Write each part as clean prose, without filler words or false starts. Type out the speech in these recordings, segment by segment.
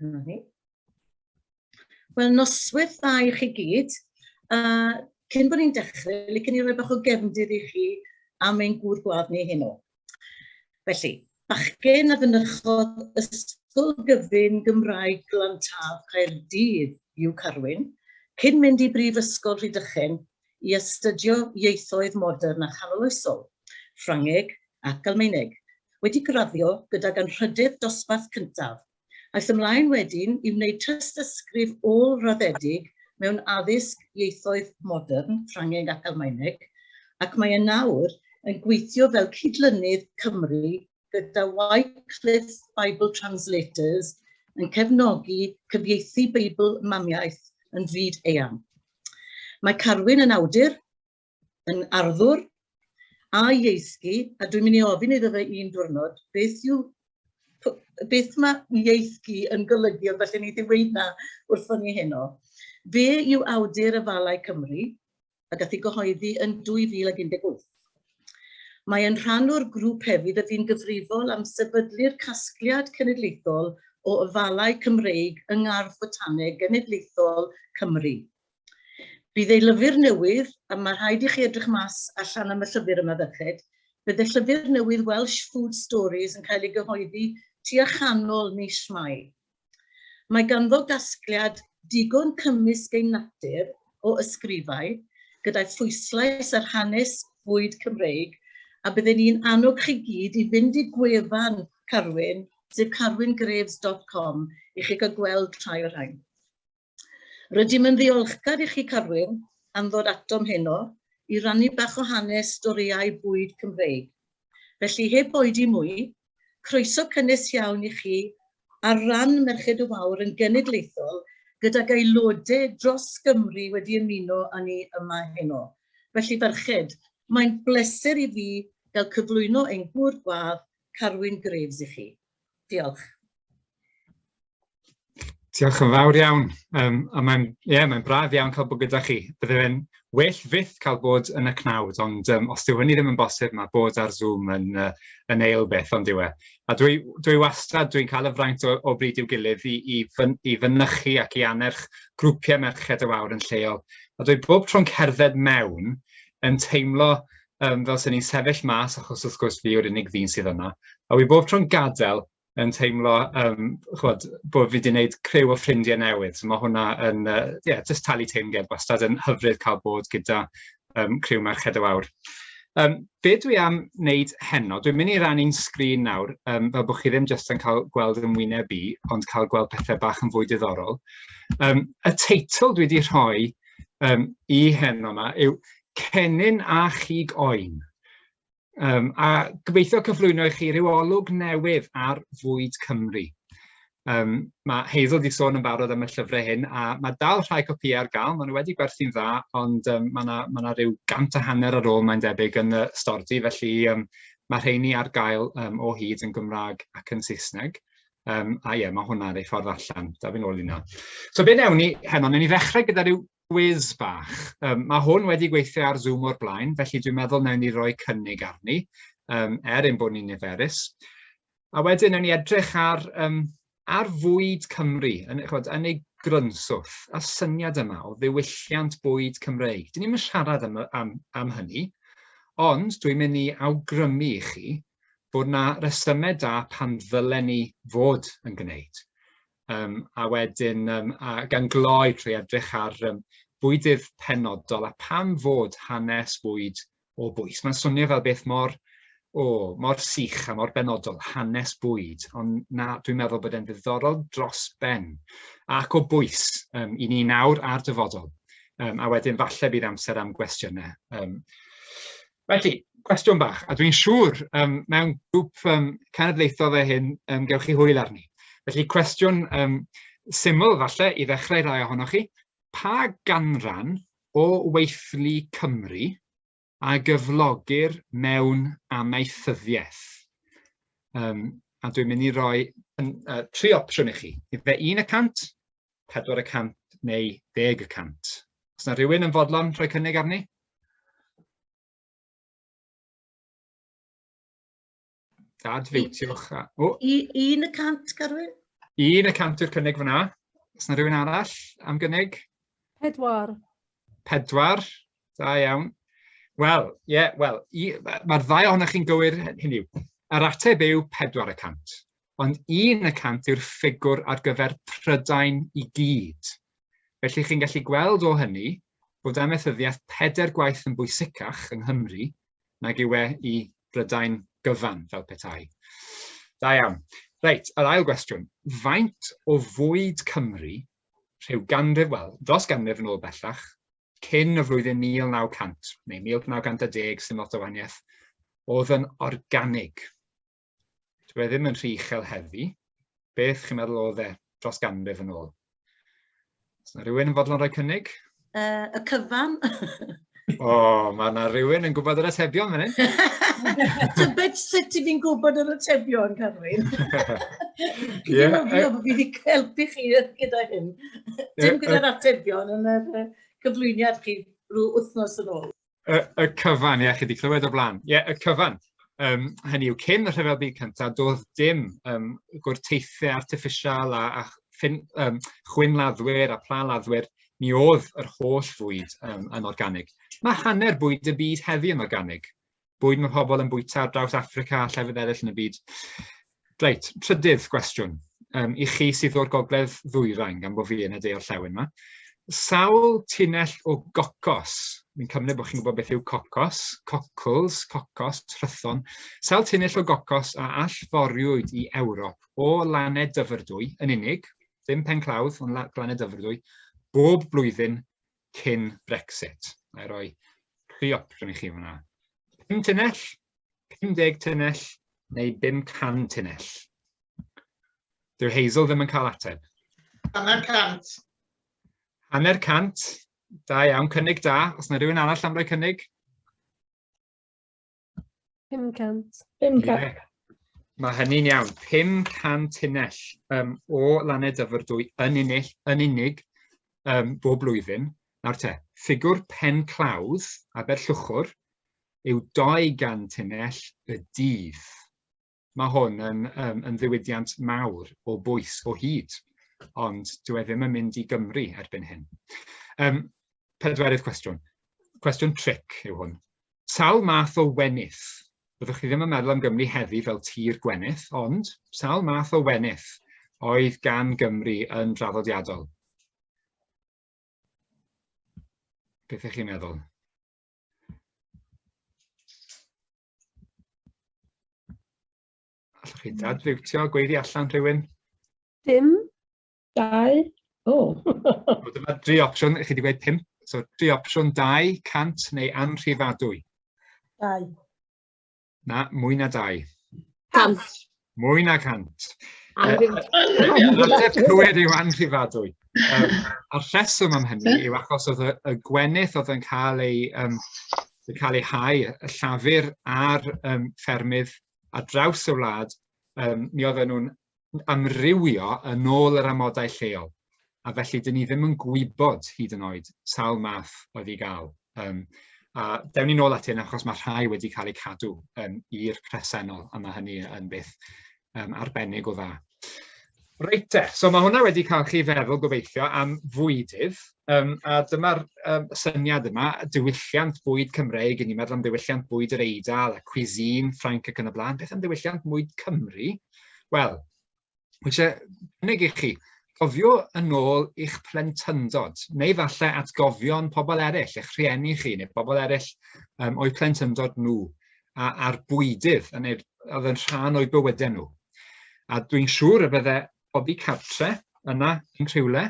Dyna ni. Wel, noswaith dda i chi gyd. Cyn bod ni'n dechrau, licen i roi bach o gefndir i chi am ein gŵr gwadd ni heno. Felly, bachgen a fynychodd Ysgol Gyfun Gymraeg Glantaf Caerdydd yw Carwyn, cyn mynd i Brifysgol Rhydychen i astudio ieithoedd modern a chanoloesol, Ffrangeg ac Almaeneg, wedi graddio gydag anrhydedd dosbarth cyntaf. Aeth ymlaen wedyn i wneud tystysgrif ôl-raddedig mewn addysg ieithoedd modern, Ffrangeg ac Almaeneg, ac mae e nawr yn gweithio fel cydlynydd Cymru gyda Wycliffe Bible Translators yn cefnogi cyfieithu Beibl mamiaith yn fyd eang. Mae Carwyn yn awdur, yn arddwr a ieithgi, a dwi'n mynd i ofyn iddo fe un diwrnod, beth yw, beth mae ieithgi yn golygu, ond felly ni ddim weud na wrthon ni heno. Fe yw awdur Afalau Cymru, a gath ei gyhoeddi yn 2018. Mae yn rhan o'r grŵp hefyd a fu'n gyfrifol am sefydlu'r casgliad cenedlaethol o afalau Cymreig yng Ngardd Fotaneg Genedlaethol Cymru. Bydd ei lyfr newydd, a mae rhaid i chi edrych mas allan am y llyfr yma ferched, bydd y llyfr newydd Welsh Food Stories yn cael ei gyhoeddi tua chanol mis Mai. Mae ganddo gasgliad digon cymysg ei natur o ysgrifau, gyda'i phwyslais ar hanes bwyd Cymreig, a bydden i'n annog chi gyd i fynd i gwefan Carwyn, sef carwyngraves.com, i chi gael gweld rhai o'r rhain. Rydym yn ddiolchgar i chi, Carwyn, am ddod atom heno i rannu bach o hanes storïau bwyd Cymreig. Felly, heb oedi mwy, croeso cynnes iawn i chi ar ran Merched y Wawr yn genedlaethol gydag aelodau dros Gymru wedi ymuno â ni yma heno. Felly, ferched, mae'n bleser i fi gael cyflwyno ein gŵr gwadd, Carwyn Graves, i chi. Diolch. Diolch yn fawr iawn. Um, a mae'n yeah, mae'n braf iawn cael bod gyda chi. Bydde fe'n well fyth cael bod yn y cnawd, ond um, os dyw hynny ddim yn bosib, mae bod ar Zoom yn, uh, yn eil beth, ond yw e. A dwi, dwi wastad, dwi'n cael y fraint o, o bryd i'w gilydd i, i, fyn, i fynychu ac i annerch grwpiau Merched y Wawr yn lleol. A dwi bob tro'n cerdded mewn yn teimlo um, fel sy'n ni'n sefyll mas, achos wrth gwrs fi yw'r unig ddyn sydd yna. A wi bob tro'n gadael yn teimlo um, chwod, bod fi wedi gwneud criw o ffrindiau newydd. So mae hwnna yn, uh, yeah, just talu teimgedd wastad yn hyfryd cael bod gyda um, criw Merched y Wawr. Um, be dwi am wneud heno, dwi'n mynd i rannu'n sgrin nawr, um, fel bod chi ddim jyst yn cael gweld yn wyneb i, ond cael gweld pethau bach yn fwy diddorol. Um, y teitl dwi wedi rhoi um, i heno yma yw Cennin a Chig Oen. Um, a gobeithio cyflwyno i chi ryw olwg newydd ar fwyd Cymru. Um, mae Hazel wedi sôn yn barod am y llyfrau hyn, a mae dal rhai copïau ar gael, maen nhw wedi gwerthu'n dda, ond um, mae yna ma, na ryw 150 ar ôl mae'n debyg yn y stordy, felly um, mae rheini ar gael um, o hyd yn Gymraeg ac yn Saesneg. Um, a ie, mae hwnna ar ei ffordd allan, da fi'n ôl i na. So be newn ni heno, newn ni ddechrau gyda rhyw gwis bach. Um, mae hwn wedi gweithio ar Zoom o'r blaen, felly dwi'n meddwl wnawn ni roi cynnig arni, um, er ein bod ni'n niferus. A wedyn wnawn ni edrych ar, um, ar fwyd Cymru, yn, chwod, yn ei grynswth, a syniad yma o ddiwylliant bwyd Cymreig. Dyn ni'n siarad am, am, am hynny, ond dwi'n mynd i awgrymu i chi bod na resymau da pan ddylen ni fod yn gwneud. Um, a wedyn, um, a gan gloi trwy edrych ar um, bwydydd penodol a pam fod hanes bwyd o bwys. Mae'n swnio fel beth mor, o, mor sych a mor benodol, hanes bwyd, ond na, dwi'n meddwl bod e'n ddiddorol dros ben ac o bwys um, i ni nawr a'r dyfodol. Um, a wedyn falle bydd amser am gwestiynau. Um, Felly, cwestiwn bach, a dwi'n siŵr um, mewn grŵp um, cenedlaethol fe hyn, um, gewch chi hwyl arni. Felly, cwestiwn um, syml falle i ddechrau rai ohonoch chi. Pa ganran o weithlu Cymru a gyflogir mewn amaethyddiaeth? Um, a dwi'n mynd i roi uh, tri opsiwn i chi. Ife 1%, 4% neu 10%. Os na rhywun yn fodlon rhoi cynnig arni? Dad, fiwtiwch. O. 1%, Carwyn? 1% yw'r cynnig fyna. Os yna rhywun arall am gynnig? 4. 4. Da iawn. Wel, ie, yeah, wel, mae'r ddau ohonoch chi'n gywir, hynny yw. Yr ateb yw 4%. Ond 1% yw'r ffigwr ar gyfer Prydain i gyd. Felly chi'n gallu gweld o hynny bod amaethyddiaeth pedair gwaith yn bwysicach yng Nghymru nag yw e i Brydain gyfan, fel petai. Da iawn. Reit, yr ail gwestiwn. Faint o fwyd Cymru, rhyw ganrif, wel, dros ganrif yn ôl bellach, cyn y flwyddyn 1900, neu 1910, sy'n lot o wahaniaeth, oedd yn organig? Dwi e ddim yn rhy uchel heddi. Beth chi'n meddwl oedd e dros ganrif yn ôl? Os yna rhywun yn fodlon rhoi cynnig? Y cyfan. O, oh, mae yna rhywun yn gwybod yr atebion fan hyn. Tybed sut i fi'n gwybod yr atebion, Carwyn? Ie. Dwi'n meddwl bod fi wedi helpu chi gyda hyn. Dim gyda'r atebion yn yr cyflwyniad chi rhyw wythnos yn ôl. Y, y cyfan, ie, chi wedi clywed o blaen. Ie, y cyfan. Hynny yw, cyn y Rhyfel Byd Cyntaf, doedd dim gwrteithiau artiffisial a, a ffin, chwynladdwyr a plaladdwyr. Mi oedd yr holl fwyd yn organig. Mae hanner bwyd y byd heddi yn organig. Bwyd mae pobl yn bwyta ar draws Affrica a llefydd eraill yn y byd. Reit, trydydd gwestiwn. I chi sydd o'r gogledd ddwyrain, gan bod fi yn y de orllewin yma. Sawl tunnell o gocos, fi'n cymryd bod chi'n gwybod beth yw cocos, cockles, cocos, rhython. Sawl tunnell o gocos a allforiwyd i Ewrop o Laned Dyfrdwy yn unig, ddim Penclawdd, ond Laned Dyfrdwy, bob blwyddyn cyn Brexit. Na i roi tri opsiwn i chi fyna. 5 tunnell, 50 tunnell neu 500 tunnell. Dyw Hazel ddim yn cael ateb. 50. 50. Da iawn, cynnig da. Os yna rhywun arall am roi cynnig? 500. 500. Yeah. Mae hynny'n iawn. 500 tunnell o Laned Dyfrdwy yn unig, yn unig bob blwyddyn. Nawr te, ffigwr pen clawdd Aberllwchwr yw 200 tunnell y dydd. Mae hwn yn, yn ddiwydiant mawr o bwys o hyd, ond dyw e ddim yn mynd i Gymru erbyn hyn. Pedwerydd cwestiwn. Cwestiwn tric yw hwn. Sawl math o wenith? Byddwch chi ddim yn meddwl am Gymru heddi fel tir gwenith, ond sawl math o wenith oedd gan Gymru yn draddodiadol? Beth ych chi'n meddwl? Allwch chi dadfiwtio, gweiddi allan rhywun? Dim. 2. O. O, dyma dri opsiwn, chi wedi gweud 5. So, dri opsiwn, 2, 100 neu anrhifadwy. 2. Na, mwy na 2. 100. Mwy na 100. Ateb cywir yw anrhifadwy. A'r rheswm am hynny yw achos oedd y, y gwenith oedd yn cael ei, yn cael ei hau, y llafur ar ffermydd ar draws y wlad, mi oedden nhw'n amrywio yn ôl yr amodau lleol. A felly, dyn ni ddim yn gwybod hyd yn oed sawl math oedd i gael. A dewn ni nôl at hyn achos mae rhai wedi cael eu cadw i'r presennol, a mae hynny yn beth arbennig o dda. Reit te, so mae hwnna wedi cael chi feddwl gobeithio am fwydydd, a dyma'r syniad yma, diwylliant bwyd Cymreig, ni'n meddwl am ddiwylliant bwyd yr Eidal, a cuisine Ffrainc ac yn y blaen, beth am ddiwylliant bwyd Cymru? Wel, dwi eisiau cynnig i chi, cofio yn ôl i'ch plentyndod, neu falle atgofion pobl eraill, eich rhieni chi, neu bobl eraill o'u plentyndod nhw, a'r bwydydd yn eu, oedd yn rhan o'u bywydau nhw. A dwi'n siŵr y bydde bobi cartre yna yn rhywle,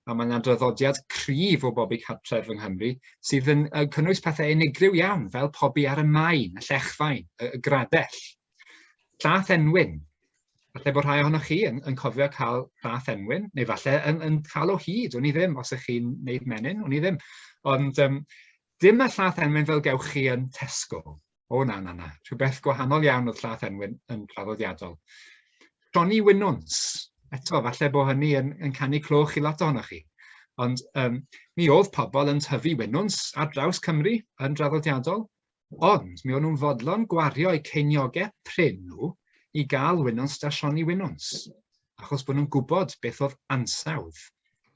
a mae yna draddodiad cryf o bobi cartref yng Nghymru sydd yn cynnwys pethau unigryw iawn, fel pobi ar y maen, y llechfaen, y gradell. Llath enwyn. Falle bod rhai ohonoch chi yn cofio cael llath enwyn, neu falle yn cael o hyd, wn i ddim, os ych chi'n neud menyn, wn i ddim. Ond dim y llath enwyn fel gewch chi yn Tesco. O na, na, na. Rhywbeth gwahanol iawn oedd llath enwyn yn draddodiadol. Johnny Winwns. Eto, falle bod hynny yn canu cloch i lot ohonoch chi. Ond mi oedd pobl yn tyfu winwns ar draws Cymru yn draddodiadol, ond mi o'n nhw'n fodlon gwario eu ceiniogau prin nhw i gael winwns da Sioni Winwns. achos bod nhw'n gwybod beth oedd ansawdd.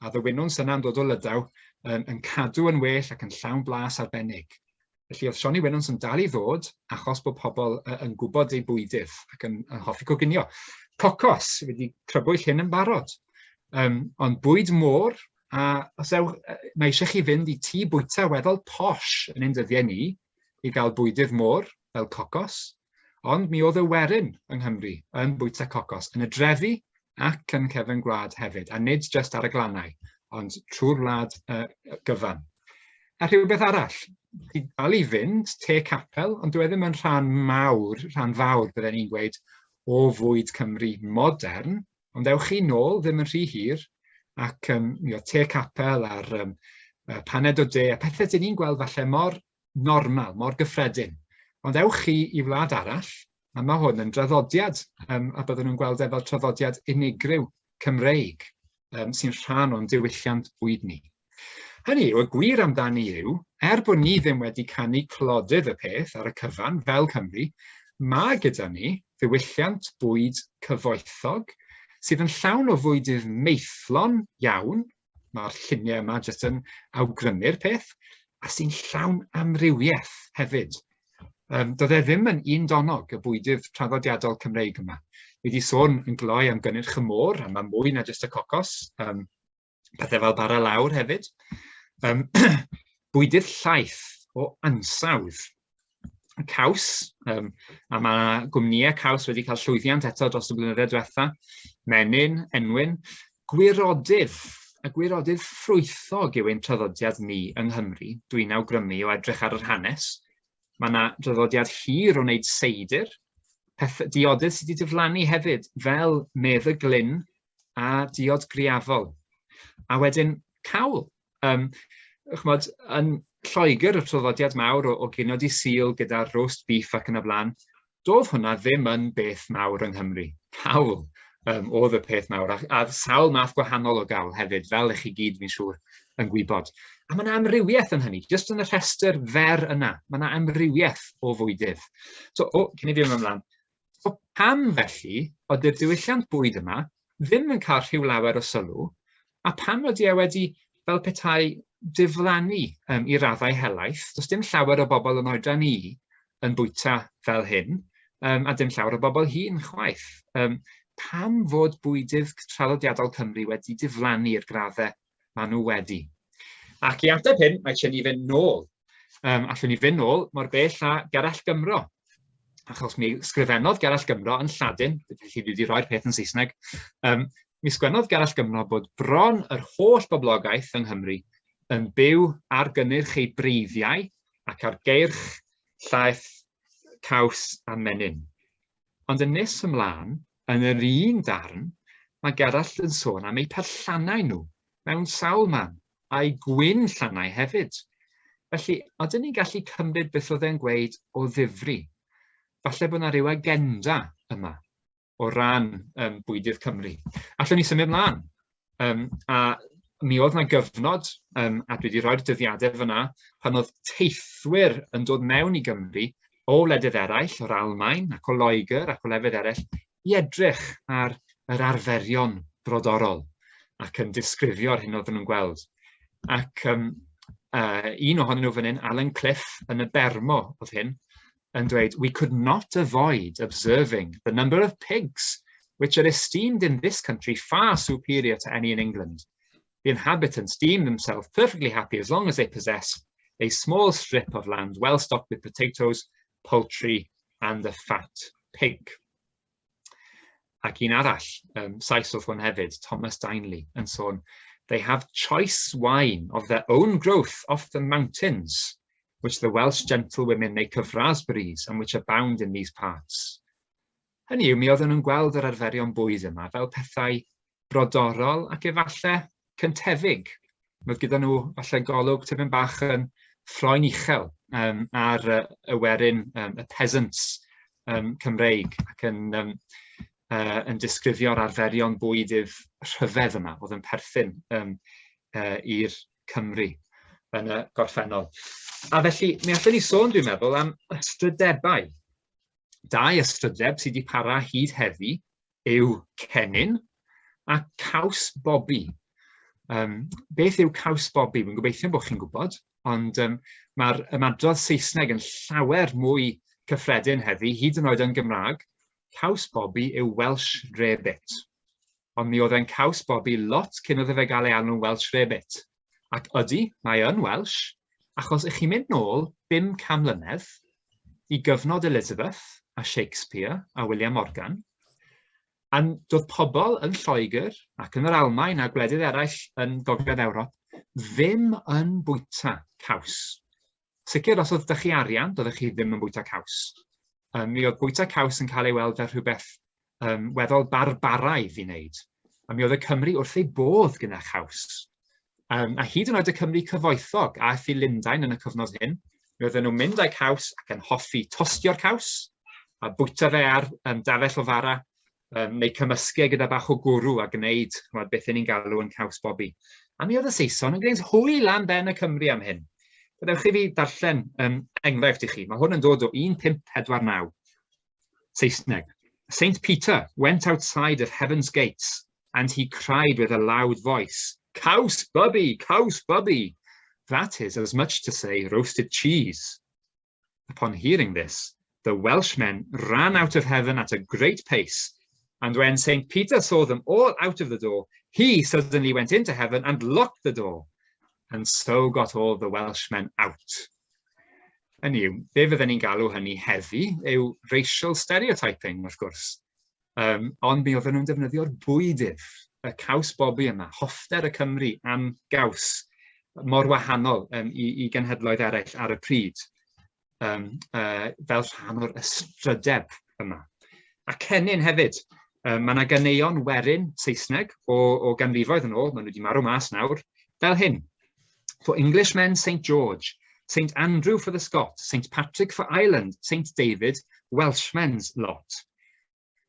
A oedd y winwns yna'n dod o Lydaw yn, yn cadw yn well ac yn llawn blas arbennig. Felly oedd Sioni Winwns yn dal i ddod achos bod pobl yn gwybod eu bwydydd ac yn, yn hoffi coginio. Cocos, wedi crybwyll hyn yn barod. Um, ond bwyd môr, a os ewch, mae eisiau chi fynd i tŷ bwyta weddol posh yn ein dyddiau ni i gael bwydydd môr fel cocos, ond mi oedd y werin yng Nghymru yn bwyta cocos yn y drefi ac yn cefn gwlad hefyd, a nid jyst ar y glannau, ond trwy'r wlad uh, gyfan. A rhywbeth arall, chi dal i fynd, te capel, ond dwi e ddim yn rhan mawr, rhan fawr, bydden ni'n gweud, o fwyd Cymru modern, ond ewch chi nôl ddim yn rhy hir, ac um, mi oedd te capel a'r um, paned o de, a pethau dyn ni'n gweld falle mor normal, mor gyffredin. Ond ewch chi i wlad arall, a mae hwn yn draddodiad, um, a byddwn nhw'n gweld e fel traddodiad unigryw Cymreig, um, sy'n rhan o'n diwylliant bwyd ni. Hynny yw, y gwir amdani yw, er bod ni ddim wedi canu clodydd y peth ar y cyfan fel Cymru, mae gyda ni ddiwylliant bwyd cyfoethog sydd yn llawn o fwydydd maethlon iawn, mae'r lluniau yma jyst yn awgrymu'r peth, a sy'n llawn amrywiaeth hefyd. Um, doedd e ddim yn un donog y bwydydd traddodiadol Cymreig yma. Fi wedi sôn yn gloi am gynnyrch y môr, a mae mwy na jyst y cocos, um, pethau fel bara lawr hefyd. Um, bwydydd llaeth o ansawdd. Caws, um, a mae gwmnïau caws wedi cael llwyddiant eto dros y blynyddoedd diwetha, menyn, enwyn, gwirodydd, a gwirodydd ffrwythog yw ein traddodiad ni yng Nghymru, dwi'n awgrymu o edrych ar yr hanes. Mae yna draddodiad hir o wneud seidr, peth, diodydd sydd wedi diflannu hefyd, fel medd y glyn a diod griafol. A wedyn cawl, Um, chymod, yn Lloegr, y traddodiad mawr o, o ginio di Sul gyda'r roast beef ac yn y blaen, doedd hwnna ddim yn beth mawr yng Nghymru. Cawl um, oedd y peth mawr, a, a sawl math gwahanol o gawl hefyd, fel ych chi gyd fi'n siŵr yn gwybod. A mae yna amrywiaeth yn hynny, jyst yn y rhestr fer yna, mae yna amrywiaeth o fwydydd. So, o, cyn i fi mynd ymlaen, So pam felly oedd y diwylliant bwyd yma ddim yn cael rhyw lawer o sylw, a pam ydy e wedi fel petai diflannu um, i raddau helaeth? Does dim llawer o bobl yn oedran i yn bwyta fel hyn, um, a dim llawer o bobl hŷn chwaith. Um, pam fod bwydydd traddodiadol Cymru wedi diflannu i'r graddau maen nhw wedi? Ac i ateb hyn, mae eisiau ni fynd nôl. Um, allwn ni fynd nôl mor bell â Gerallt Gymro, achos mi sgrifennodd Gerallt Gymro yn Lladin, felly dwi wedi rhoi'r peth yn Saesneg, um, mi sgwennodd Gerallt Gymro bod bron yr holl boblogaeth yng Nghymru yn byw ar gynnyrch ei breiddiau ac ar geirch, llaeth, caws a menyn. Ond yn nes ymlaen, yn yr un darn, mae Gerallt yn sôn am eu perllannau nhw mewn sawl man, a'i gwyn llannau hefyd. Felly, odyn ni'n gallu cymryd beth oedd e'n gweud o ddifri? Falle bod yna rhyw agenda yma o ran um, bwydydd Cymru. Allwn ni symud mlaen. Um, a mi oedd yna gyfnod, um, a dwi wedi rhoi'r dyddiadau fyna, pan oedd teithwyr yn dod mewn i Gymru o wledydd eraill, o'r Almaen ac o Loegr ac o lefydd eraill, i edrych ar yr arferion brodorol ac yn disgrifio'r hyn oedden nhw'n gweld. Ac um, un ohonyn nhw fan hyn, Alan Cliff, yn y Bermo oedd hyn, yn dweud, we could not avoid observing the number of pigs which are esteemed in this country far superior to any in England. The inhabitants deem themselves perfectly happy as long as they possess a small strip of land well stocked with potatoes, poultry and a fat pig. Ac un arall, um, Sais oedd hwn hefyd, Thomas Dineley, yn sôn, they have choice wine of their own growth off the mountains, which the Welsh gentlewomen make of raspberries and which abound in these parts. Hynny yw, mi oedden nhw'n gweld yr arferion bwyd yma fel pethau brodorol ac efallai cyntefig. Roedd gyda nhw falle golwg tipyn bach yn ffroen uchel um, ar uh, y werin, um, y peasants um, Cymreig ac yn, um, uh, yn disgrifio'r arferion bwydydd rhyfedd yma oedd yn perthyn um, uh, i'r Cymru yn y gorffennol. A felly, mi allwn ni sôn, dwi'n meddwl, am ystrydebau. Dau ystrydeb sydd wedi para hyd heddi yw cennin. A caws bobi. Beth yw caws bobi? Wy'n gobeithio bod chi'n gwybod, ond mae'r ymadrodd Saesneg yn llawer mwy cyffredin heddi, hyd yn oed yn Gymraeg. Caws bobi yw Welsh rarebit. Ond mi oedd e'n caws bobi lot cyn iddo fe gael ei alw'n Welsh rarebit. Ac ydy, mae yn Welsh, achos ych chi'n mynd nôl 500 mlynedd i gyfnod Elizabeth a Shakespeare a William Morgan, a doedd pobl yn Lloegr ac yn yr Almaen a gwledydd eraill yn Gogledd Ewrop ddim yn bwyta caws. Sicr, os oedd 'da chi arian, doeddech chi ddim yn bwyta caws. Mi oedd bwyta caws yn cael ei weld fel rhywbeth weddol barbaraidd i wneud. A mi oedd y Cymry wrth eu bodd gyda chaws. A hyd yn oed y Cymry cyfoethog aeth i Lundain yn y cyfnod hyn, mi oedden nhw'n mynd â'u caws ac yn hoffi tostio'r caws a bwyta fe ar dafell o fara, neu cymysgu e gyda bach o gwrw a gwneud, ch'mod, beth 'yn ni'n galw yn caws bobi. A mi oedd y Saeson yn gwneud hwyl am ben y Cymry am hyn. Gadewch i fi darllen enghraifft i chi. Mae hwn yn dod o 1549, Saesneg. Saint Peter went outside of heaven's gates and he cried with a loud voice, Caws bubby, caws bubby! That is as much to say roasted cheese. Upon hearing this, the Welshmen ran out of heaven at a great pace, and when St. Peter saw them all out of the door, he suddenly went into heaven and locked the door, and so got all the Welshmen out. Hynny yw, be fydden ni'n galw hynny heddi yw racial stereotyping, wrth gwrs. Ond mi oedden nhw'n defnyddio'r bwydydd, y caws bobi yma, hoffter y Cymry am gaws, mor wahanol i genhedloedd eraill ar y pryd, fel rhan o'r ystrydeb yma. A cennin hefyd, mae yna ganeuon werin Saesneg o ganrifoedd yn ôl, maen nhw wedi marw mas nawr, fel hyn. For Englishmen, St George, St Andrew for the Scot, St Patrick for Ireland, St David, Welshmen's lot.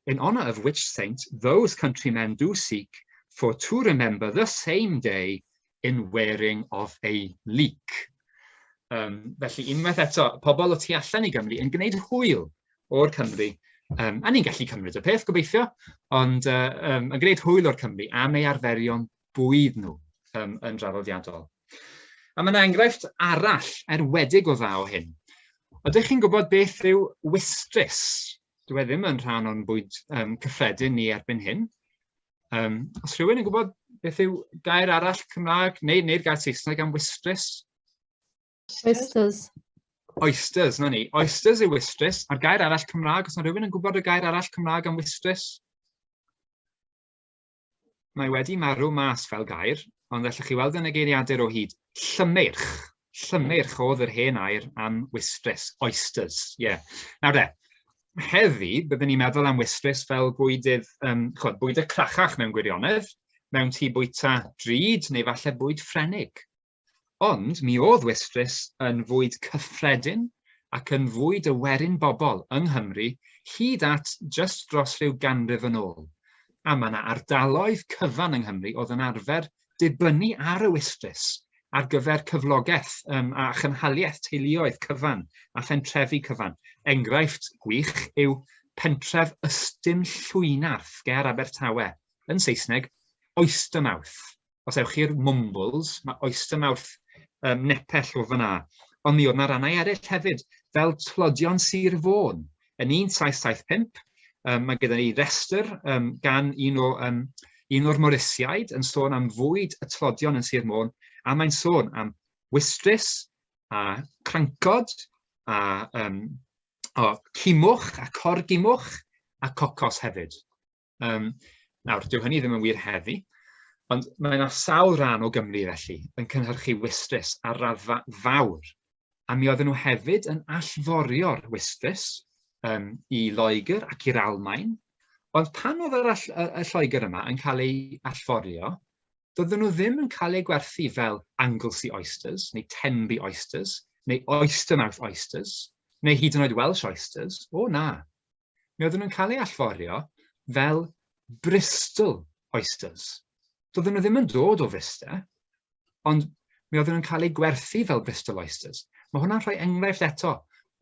In honour of which saint those countrymen do seek for to remember the same day in wearing of a leek. Felly, unwaith eto, pobl o tu allan i Gymru yn gwneud hwyl o'r Cymry, a ni'n gallu cymryd y peth, gobeithio, ond yn gwneud hwyl o'r Cymry am ei arferion bwyd nhw yn draddodiadol. A mae yna enghraifft arall erwedig o dda o hyn. Ydych chi'n gwybod beth yw wystrys? Dyw e ddim yn rhan o'n bwyd cyffredin ni erbyn hyn. Os rhywun yn gwybod beth yw gair arall Cymraeg neu'r gair Saesneg am wystrys? Oysters. Oysters, na ni. Oysters yw wystrys. A'r gair arall Cymraeg, os yna rhywun yn gwybod y gair arall Cymraeg am wystrys? Mae wedi marw mas fel gair, ond allwch chi weld yn y geiriadur o hyd, llymeirch. Llymeirch oedd yr hen air am wystrys, oysters, ie. Yeah. Nawr de, heddi, byddwn ni'n meddwl am wystrys fel bwydydd, chod, bwydydd crachach mewn gwirionedd, mewn tŷ bwyta drud neu falle bwyd Ffrenig. Ond mi oedd wystrys yn fwyd cyffredin ac yn fwyd y werin bobl yng Nghymru hyd at jyst dros rhyw ganrif yn ôl. A mae 'na ardaloedd cyfan yng Nghymru oedd yn arfer dibynnu ar y wystrys ar gyfer cyflogaeth a chynhaliaeth teuluoedd cyfan a phentrefi cyfan. Enghraifft gwych yw pentref Ystum Llwynarth ger Abertawe, yn Saesneg, Oystermouth. Os ewch chi'r Mwmbwls, mae Oystermouth nepell o fyna. Ond mi oedd 'na rannau eraill hefyd, fel tlodion Sir Fôn. Yn 1775, mae gyda ni restr gan un o'r Morysiaid yn sôn am fwyd y tlodion yn Sir Môn, a mae'n sôn am wystrys a crancod a cimwch a corgimwch a cocos hefyd. Nawr, dyw hynny ddim yn wir heddi, ond mae yna sawl rhan o Gymru felly yn cynhyrchu wystrys ar raddfa fawr, a mi oedden nhw hefyd yn allforio'r wystrys i Loegr ac i'r Almaen, ond pan oedd yr y Lloegr yma yn cael ei allforio, doedden nhw ddim yn cael eu gwerthu fel Anglesey oysters, neu Tenby oysters, neu Oystermouth oysters, neu hyd yn oed Welsh oysters. O na, Mi oedden nhw'n cael eu allforio fel Bristol oysters. Doedden nhw ddim yn dod o Fryste, ond mi oedden nhw'n cael eu gwerthu fel Bristol oysters. Mae hwnna'n rhoi enghraifft eto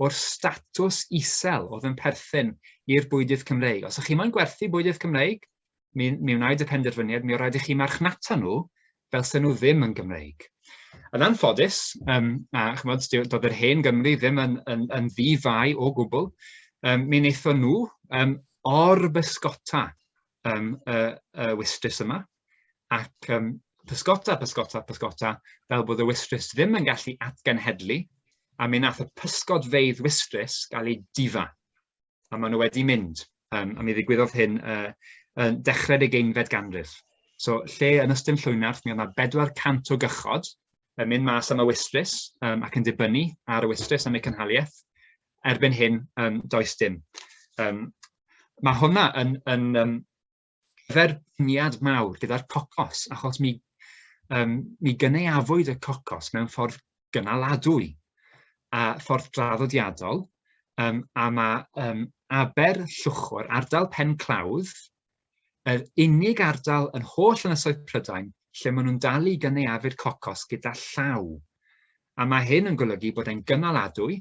o'r statws isel oedd yn perthyn i'r bwydydd Cymreig. Os ydych chi moyn gwerthu bwydydd Cymreig, mi, mi wnaed y penderfyniad, mi oedd rhaid i chi marchnata nhw fel sy'n nhw ddim yn Gymreig. Yn anffodus, a chymod, doedd yr hen Gymru ddim yn, yn, yn ddi-fai o gwbl, mi wnaethon nhw or-bysgota y, y wystrys yma, ac pysgota, pysgota, pysgota, fel bod y wystrys ddim yn gallu atgenhedlu, a mi nath y pysgodfeydd wystrys gael eu difa a maen nhw wedi mynd. A mi ddigwyddodd hyn yn dechrau'r ugeinfed ganrif. So, lle yn Ystum Llwynarth, mi oedd yna 400 o gychod yn mynd mas am y wystrys ac yn dibynnu ar y wystrys am eu cynhaliaeth. Erbyn hyn, does dim. Mae hwnna yn, yn dderbyniad mawr gyda'r cocos, achos mi, mi gynaeafwyd y cocos mewn ffordd gynaladwy a ffordd draddodiadol, a mae Aber Llwchwr, ardal Pen Clawdd, yr unig ardal yn holl ynysoedd Prydain lle maen nhw'n dal i gynaeafu'r cocos gyda llaw. A mae hyn yn golygu bod e'n gynaladwy,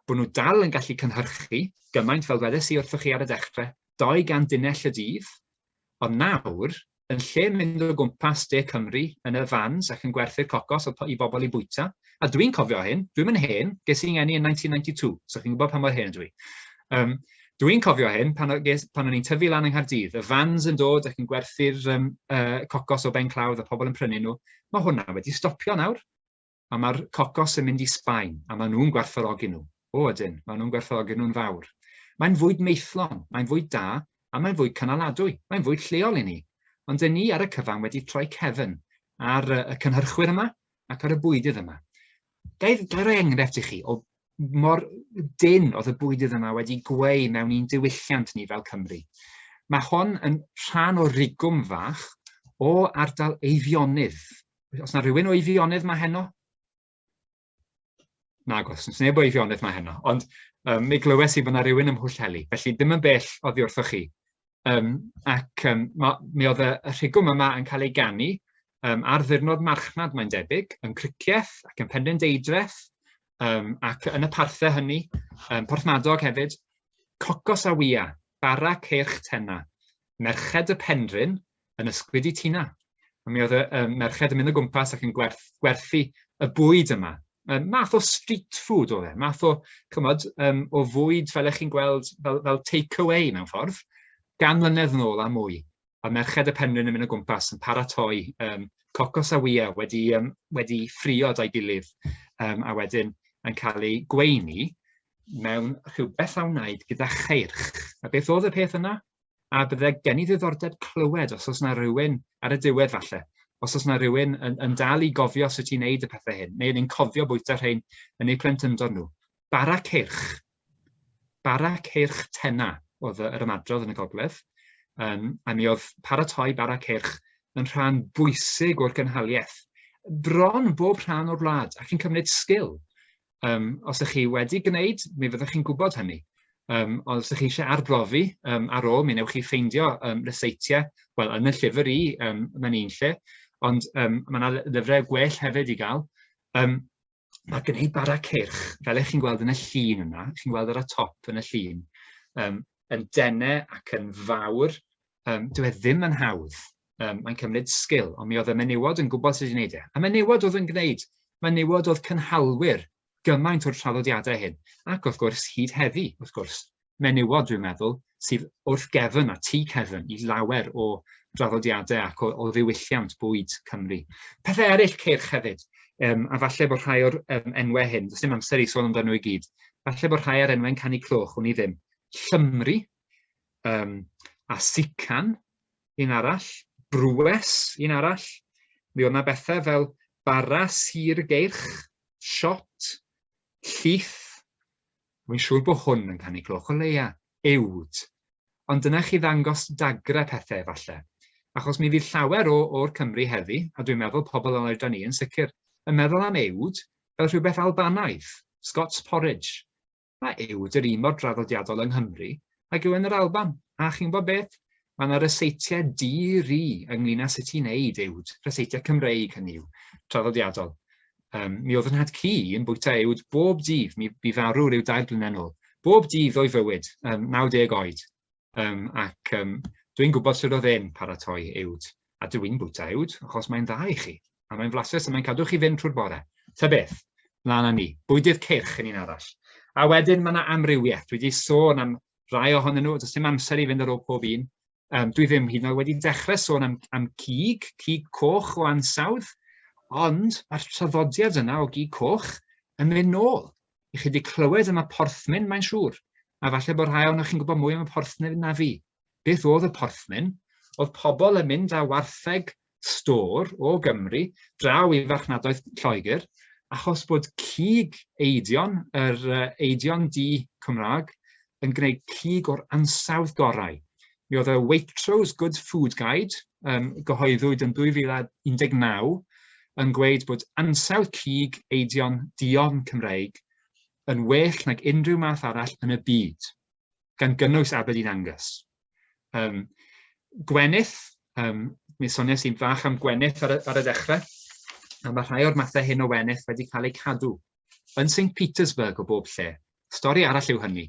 bod nhw dal yn gallu cynhyrchu gymaint fel dwedes i wrthoch chi ar y dechrau, 200 dunnell y dydd, ond nawr, yn lle mynd o gwmpas De Cymru yn y vans ac yn gwerthu'r cocos i bobl i bwyta, a dwi'n cofio hyn, dwi'm yn hen, ges i'n ngeni yn 1992, so chi'n gwybod pa mor hen ydw i. Dwi'n cofio hyn pan, ges, pan o'n i'n tyfu lan yng Nghaerdydd, y vans yn dod ac yn gwerthu'r cocos o Ben Clawdd a pobl yn prynu nhw, mae hwnna wedi stopio nawr. A mae'r cocos yn mynd i Sbaen, a maen nhw'n gwerthfawrogi nhw. O, ydyn, maen nhw'n gwerthfawrogi nhw'n fawr. Mae'n fwyd maethlon, mae'n fwyd da, a mae'n fwyd cynaladwy, mae'n fwyd lleol i ni. Ond dyn ni ar y cyfan wedi troi cefn ar y cynhyrchwyr yma ac ar y bwydydd yma. Ga i, ga i roi enghraifft i chi o mor dynn oedd y bwydydd yma wedi gweu mewn i'n diwylliant ni fel Cymru. Mae hon yn rhan o rigwm fach o ardal Eifionydd. Os na rhywun o Eifionydd mae heno? Nag oes, oes neb o Eifionydd mae heno, ond mi glywes i bod na rhywun ym Mhwllheli, felly ddim yn bell oddi wrthoch chi. Ac ma, mi oedd y, y rhigwm yma yn cael ei ganu ar ddiwrnod marchnad, mae'n debyg, yn Cricieth ac yn Penrhyndeudraeth, ac yn y parthau hynny, Porthmadog hefyd, cocos a wia, bara ceirch tenna, merched y Penrhyn yn ysgwyd i Tina. A mi oedd y merched yn mynd o gwmpas ac yn gwerth, gwerthu y bwyd yma. Math o street food oedd e, math o, chymod, o fwyd fel ych chi'n gweld, fel, fel take-away mewn ffordd, gan mlynedd yn ôl a mwy. A merched y Penrhyn yn mynd o gwmpas yn paratoi cocos a wyau wedi, wedi ffrio da'i gilydd a wedyn yn cael ei gweini mewn rhywbeth a wnaed gyda cheirch. A beth oedd y peth yna? A bydde gen i ddiddordeb clywed os oes 'na rywun, ar y diwedd falle, os oes 'na rywun yn, yn dal i gofio sut i wneud y pethau hyn, neu yn cofio bwyta rhain yn eu plentyndod nhw. Bara ceirch. Bara ceirch tenna oedd yr ymadrodd yn y gogledd. A mi oedd paratoi bara ceirch yn rhan bwysig o'r gynhaliaeth. Bron bob rhan o'r wlad, ac yn cymryd sgil. Os ydych chi wedi gwneud, mi fyddwch chi'n gwybod hynny. Ond os ydych chi eisiau arbrofi ar ôl, mi wnewch chi ffeindio ryseitiau, wel, yn y llyfr i, mae'n un lle, ond mae yna lyfrau gwell hefyd i gael. Mae gwneud bara ceirch, fel ych chi'n gweld yn y llun yna, chi'n gweld ar y top yn y llun, yn dene ac yn fawr, dyw e ddim yn hawdd. Mae'n cymryd sgil, ond mi oedd y menywod yn gwybod sut i wneud e. A menywod oedd yn gwneud, menywod oedd cynhalwyr gymaint o'r traddodiadau hyn. Ac wrth gwrs, hyd heddi, wrth gwrs, menywod, dwi'n meddwl, sydd wrth gefn a tu cefn i lawer o draddodiadau ac o, o ddiwylliant bwyd Cymru. Pethau eraill ceirch hefyd, a falle bod rhai o'r enwau hyn, does dim amser i sôn amdano nhw i gyd, falle bod rhai o'r enwau'n canu cloch, wn i ddim. Llymru, a sucan, un arall, brwes, un arall. Mi oedd yna bethau fel bara sir geirch, shot, llith. Wy'n siŵr bod hwn yn canu cloch o leia, uwd. Ond dyna chi ddangos dagrau pethau efallai. Achos mi fydd llawer o, o'r Cymry heddi, a dwi'n meddwl pobl yn oedran ni yn sicr, yn meddwl am uwd fel rhywbeth Albanaidd, Scots porridge. Mae uwd yr un mor draddodiadol yng Nghymru ag yw yn yr Alban, a chi'n gwybod beth? Mae yna ryseitiau di-ri ynglyn â sut i wneud uwd, ryseitiau Cymreig hynny yw, traddodiadol. Mi oedd yn nhad cu yn bwyta uwd bob dydd, mi bu farw rhyw dair blynedd nôl, bob dydd o'i fywyd, 90 oed. Ac Dwi'n gwybod sut oedd e'n paratoi uwd, a dw i'n bwyta uwd, achos mae'n dda i chi, a mae'n flasus a mae'n cadw chi fynd trwy'r bore. Ta beth, mlaen â ni. Bwydydd ceirch yn un arall. A wedyn mae yna amrywiaeth. Dwi wedi sôn am rai ohonyn nhw, does dim amser i fynd ar ôl pob un. Dwi ddim hyd yn oed wedi dechrau sôn am, am cig, cig coch o ansawdd, ond mae'r traddodiad yna o gig coch yn mynd nôl. I chi wedi clywed am y porthmyn, mae'n siŵr, a falle bod rhai ohonoch chi'n gwybod mwy am y porthmyn na fi. Beth oedd y porthmyn? Oedd pobl yn mynd â wartheg stôr o Gymru draw i farchnadoedd Lloegr, achos bod cig eidion, yr eidion du Cymraeg, yn gwneud cig o'r ansawdd gorau. Mi oedd y Waitrose Good Food Guide, gyhoeddwyd yn 2019, yn gweud bod ansawdd cig eidion duon Cymreig yn well nag unrhyw math arall yn y byd, gan gynnwys Aberdeen Angus. Gwenith, mi soniais i'n fach am gwenith ar y, ar y dechrau, a mae rhai o'r mathau hyn o wenith wedi cael eu cadw yn St Petersburg o bob lle. Stori arall yw hynny,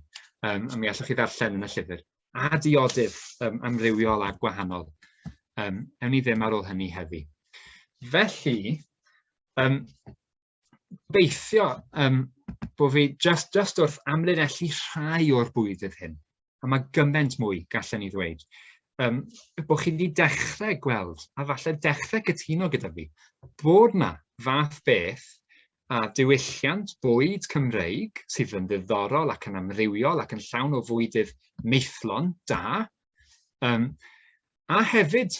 a mi allwch chi ddarllen yn y llyfr. A diodydd amrywiol a gwahanol. Ewn ni ddim ar ôl hynny heddi. Felly, gobeithio bod fi just, just wrth amlinellu rhai o'r bwydydd hyn, a mae gymaint mwy, gallen ni ddweud, bod chi wedi dechrau gweld, a falle dechrau cytuno gyda fi, bod na fath beth a diwylliant bwyd Cymreig sydd yn ddiddorol ac yn amrywiol ac yn llawn o fwydydd maethlon da, a hefyd,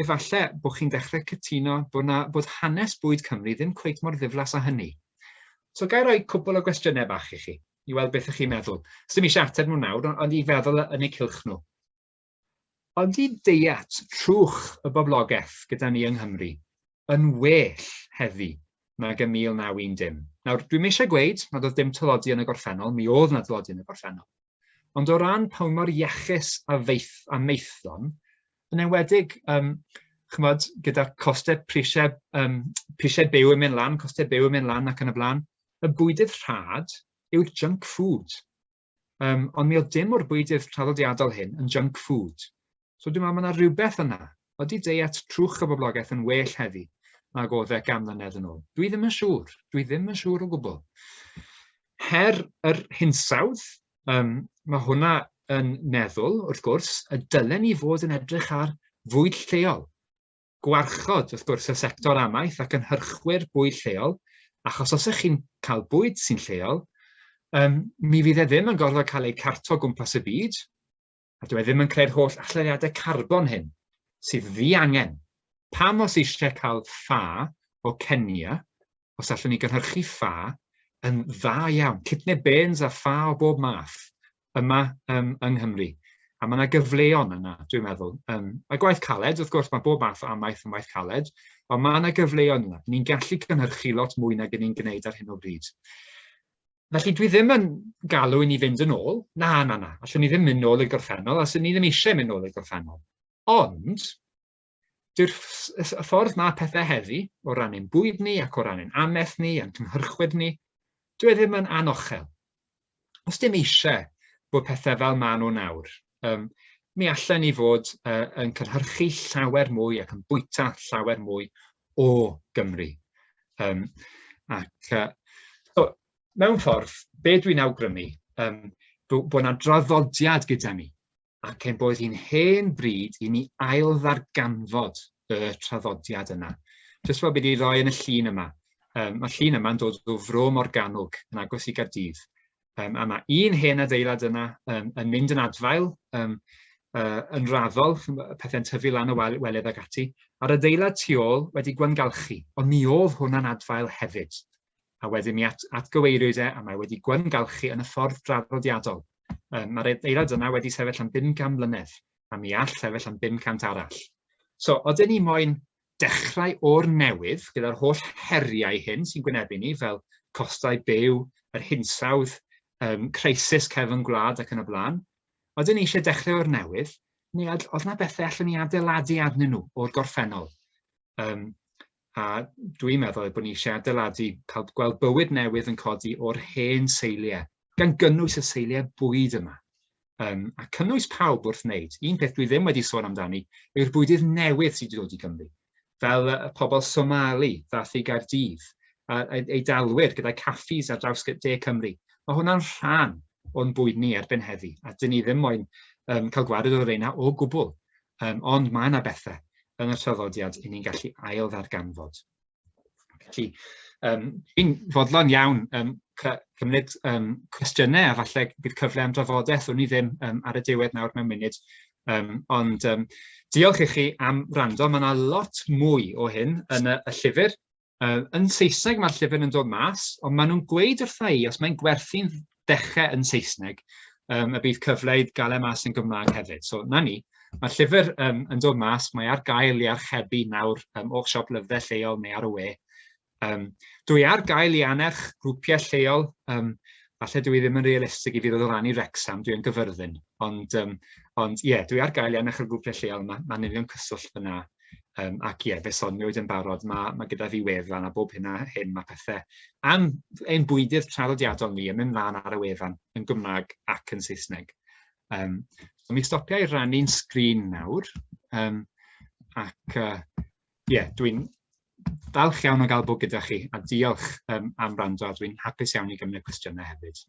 efallai bod chi'n dechrau cytuno bod, na, bod hanes bwyd Cymru ddim cweit mor ddiflas â hynny. So ga i roi cwpl o gwestiynau bach i chi, i weld beth ych chi'n meddwl. Sdim eisiau ateb nhw nawr, ond i feddwl yn eu cylch nhw. Ydy deiet trwch y boblogaeth gyda ni yng Nghymru yn well heddi nag ym 1910? Nawr, dwi'm eisiau gweud nad oedd dim tylodi yn y gorffennol, mi oedd 'na dlodi yn y gorffennol. Ond o ran pa mor iachus a feith a maethlon, yn enwedig, chimod, gyda costau prisiau, prisiau byw yn mynd lan, costau byw yn mynd lan ac yn y blaen, y bwydydd rhad yw'r junk food. Ond mi oedd dim o'r bwydydd traddodiadol hyn yn junk food. So dwi'n meddwl mae yna rhywbeth yna. Ydy deiet trwch y boblogaeth yn well heddi nag oedd e gan mlynedd yn ôl? Dwi ddim yn siŵr. Dwi ddim yn siŵr o gwbl. Her yr hinsawdd, mae hwnna yn meddwl, wrth gwrs, y dylen ni fod yn edrych ar fwyd lleol. Gwarchod, wrth gwrs, y sector amaeth ac cynhyrchwyr bwyd lleol, achos os ych chi'n cael bwyd sy'n lleol, mi fydd e ddim yn gorfod cael ei carto o gwmpas y byd, a dyw e ddim yn creu'r holl allyriadau carbon hyn sydd ddiangen. Pam os eisiau cael ffa o Kenya, os allwn ni gynhyrchu ffa yn dda iawn, kidney beans a ffa o bob math yma yng Nghymru. A mae yna gyfleon yna, dwi'n meddwl. Mae gwaith caled, wrth gwrs, mae bob math o amaeth yn waith caled, ond mae yna gyfleon yna. Ni'n gallu cynhyrchu lot mwy nag ni'n gwneud ar hyn o bryd. Felly dwi ddim yn galw i ni fynd yn ôl. Na, na, na. Allwn ni ddim mynd nôl i'r gorffennol, a swn ni ddim eisiau mynd nôl i'r gorffennol. Ond, dyw'r y ffordd mae pethau heddi, o ran ein bwyd ni ac o ran ein amaeth ni a'n cynhyrchwyr ni, dyw e ddim yn anochel. Os dim eisiau bod pethau fel maen nhw nawr, mi allen ni fod yn cynhyrchu llawer mwy ac yn bwyta llawer mwy o Gymru. Ac so, mewn ffordd, be dwi'n awgrymu, bod yna draddodiad gyda ni, ac ein bod hi'n hen bryd i ni ail-ddarganfod y traddodiad yna. Jyst fel byd i roi yn y llun yma. Mae'r llun yma'n dod o Fro Morgannwg yn agos i Gaerdydd. A mae un hen adeilad yna yn mynd yn adfail, yn raddol, pethau'n tyfu lan y welydd ac ati, a'r adeilad tu ôl wedi gwangalchu, ond mi oedd hwnna'n adfail hefyd. A wedyn mi at, atgyweiriwyd e, a mae wedi gwangalchu yn y ffordd draddodiadol. Mae'r adeilad yna wedi sefyll am 500 mlynedd, a mi all sefyll am 500 arall. So, oedden ni moyn dechrau o'r newydd gyda'r holl heriau hyn sy'n gwynebu ni, fel costau byw, yr hinsawdd, creisis cefn gwlad ac yn y blaen. Oedden ni eisiau dechrau o'r newydd, neu oedd yna bethau allwn ni adeiladu arnyn nhw o'r gorffennol? A dwi'n meddwl bod ni eisiau adeiladu, cael gweld bywyd newydd yn codi o'r hen seiliau, gan gynnwys y seiliau bwyd yma. Um, a cynnwys pawb wrth wneud. Un peth dwi ddim wedi sôn amdani yw'r bwydydd newydd sydd wedi dod i Gymru, fel y pobl Somali ddath i Gaerdydd, a Eidalwyr gyda caffis ar draws De Cymru. Mae hwnna'n rhan o'n bwyd ni erbyn heddi, a dyn ni ddim moyn um, cael gwared o'r reina o gwbl. Um, ond mae yna bethau yn y traddodiad i ni'n gallu ail ddarganfod. Felly, um, dwi'n fodlon iawn um, cymryd um, cwestiynau a falle bydd cyfle am drafodaeth, wn i ddim um, ar y diwedd nawr mewn munud. Um, ond um, diolch i chi am wrando. Mae yna lot mwy o hyn yn y, y llyfr. Uh, yn Saesneg mae'r llyfr yn dod mas, ond maen nhw'n gweud wrtha i, os mae'n gwerthu'n dechrau yn Saesneg, um, y bydd cyfle i gael e mas yn Gymraeg hefyd. So, na ni. Mae'r llyfr um, yn dod mas, mae ar gael i archebu nawr um, o'ch siop lyfrau lleol neu ar y we. Um, dwi ar gael i annerch grwpiau lleol, um, falle dwi ddim yn realistig i fi ddod o lan i Wrexham, dwi yn Gyfyrddin, ond, um, ond ie, yeah, dwi ar gael i annerch y grwpiau lleol, mae manylion cyswllt fyna. Um, ac ie, fe soniwyd yn barod, mae, mae gyda fi wefan a bob hyn a hyn mae pethau am ein bwydydd traddodiadol ni yn mynd mlaen ar y wefan yn Gymraeg ac yn Saesneg. Um, so mi stopia i rannu'n sgrin nawr. Um, ac ie, uh, yeah, dwi'n falch iawn o gael bod gyda chi a diolch um, am rando a dwi'n hapus iawn i gymryd cwestiynau hefyd.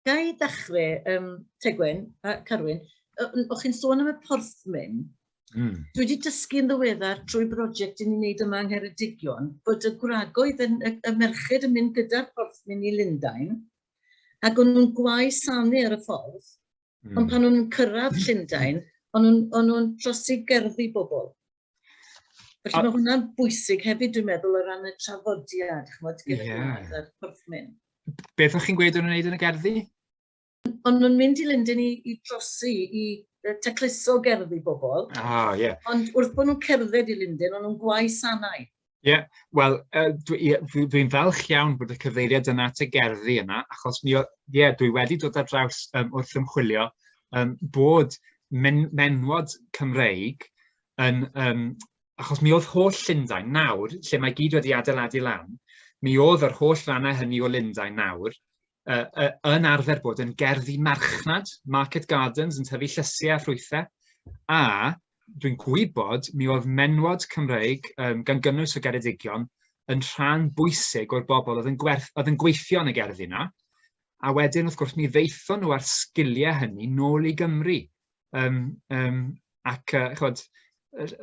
Ga i ddechrau, um, Tegwen a Carwyn, o'ch chi'n sôn am y porthmyn. Dwi wedi dysgu yn ddiweddar trwy brosiect i ni'n wneud yma yng Ngheredigion bod y gwragoedd, yn, y, y merched yn mynd gyda'r porthmyn i Lundain ac o'n nhw'n gwau sanu ar y ffordd, ond pan o'n nhw'n cyrraedd Llundain, o'n nhw'n nhw trosi gerddi bobl. Felly mae hwnna'n bwysig hefyd, dwi'n meddwl, o ran y traddodiad, ch'mod, gyda yeah. yr porthmyn. Beth o'ch chi'n gweud o'n nhw'n gwneud yn y gerddi? O'n nhw'n mynd i Lundain i, i drosi, i tacluso gerddi bobl. Ah, ie. Yeah. Ond wrth bod nhw'n cerdded i Lundain, o'n nhw'n gwau sanau. Ie, yeah, wel, uh, dwi'n dwi, dwi falch iawn bod y cyfeiriad yna at y gerddi yna, achos mi, ie, yeah, dwi wedi dod ar draws um, wrth ymchwilio um, bod men, menwod Cymreig yn, um, achos mi oedd holl Llundain nawr, lle mae gyd wedi adeiladu lan, mi oedd yr holl rannau hynny o Lundain nawr uh, uh, yn arfer bod yn gerddi marchnad, market gardens, yn tyfu llysiau a ffrwythau, a dwi'n gwybod mi oedd menwod Cymreig, um, gan gynnwys o Geredigion, yn rhan bwysig o'r bobl oedd yn, gwerth, oedd yn gweithio yn y gerddi yna. A wedyn, wrth gwrs, mi ddeithon nhw â'r sgiliau hynny nôl i Gymru. Um, um, ac, uh, chod,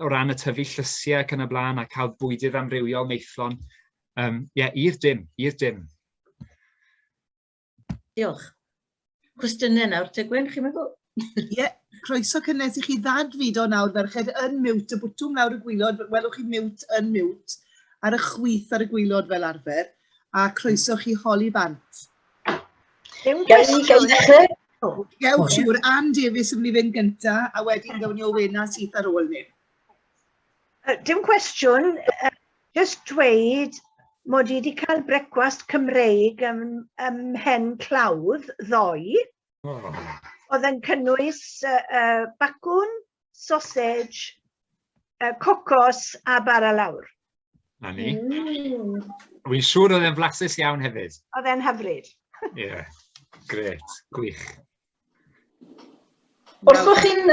o ran y tyfu llysiau ac yn y blaen, a cael bwydydd amrywiol maethlon, um, yeah, i'r dim, i'r dim. Diolch. Cwestiynau nawr, Tegwen, chi'n meddwl? Ie, yeah, croeso cynnes i chi ddadfudo nawr, ferched, yn mute, y bwtwm lawr y gwylod, welwch chi mute yn mute, ar y chwith ar y gwylod fel arfer, a croeso chi holi bant. Dim cwestiwn. Gewch siŵr, Ann Davies yn mynd i fynd gynta, a wedyn gawn ni Owena syth ar ôl ni. Dim cwestiwn, just dweud mod i wedi cael brecwast Cymreig ym, ym Mhen Clawdd ddoe. Oh. Oedd yn cynnwys uh, uh, bacwn, sausage, uh, cocos a bara lawr. Na ni. Wy'n siŵr oedd e'n flasus iawn hefyd. Oedd e'n hyfryd. Ie, yeah. gret, gwych. Wrth bod chi'n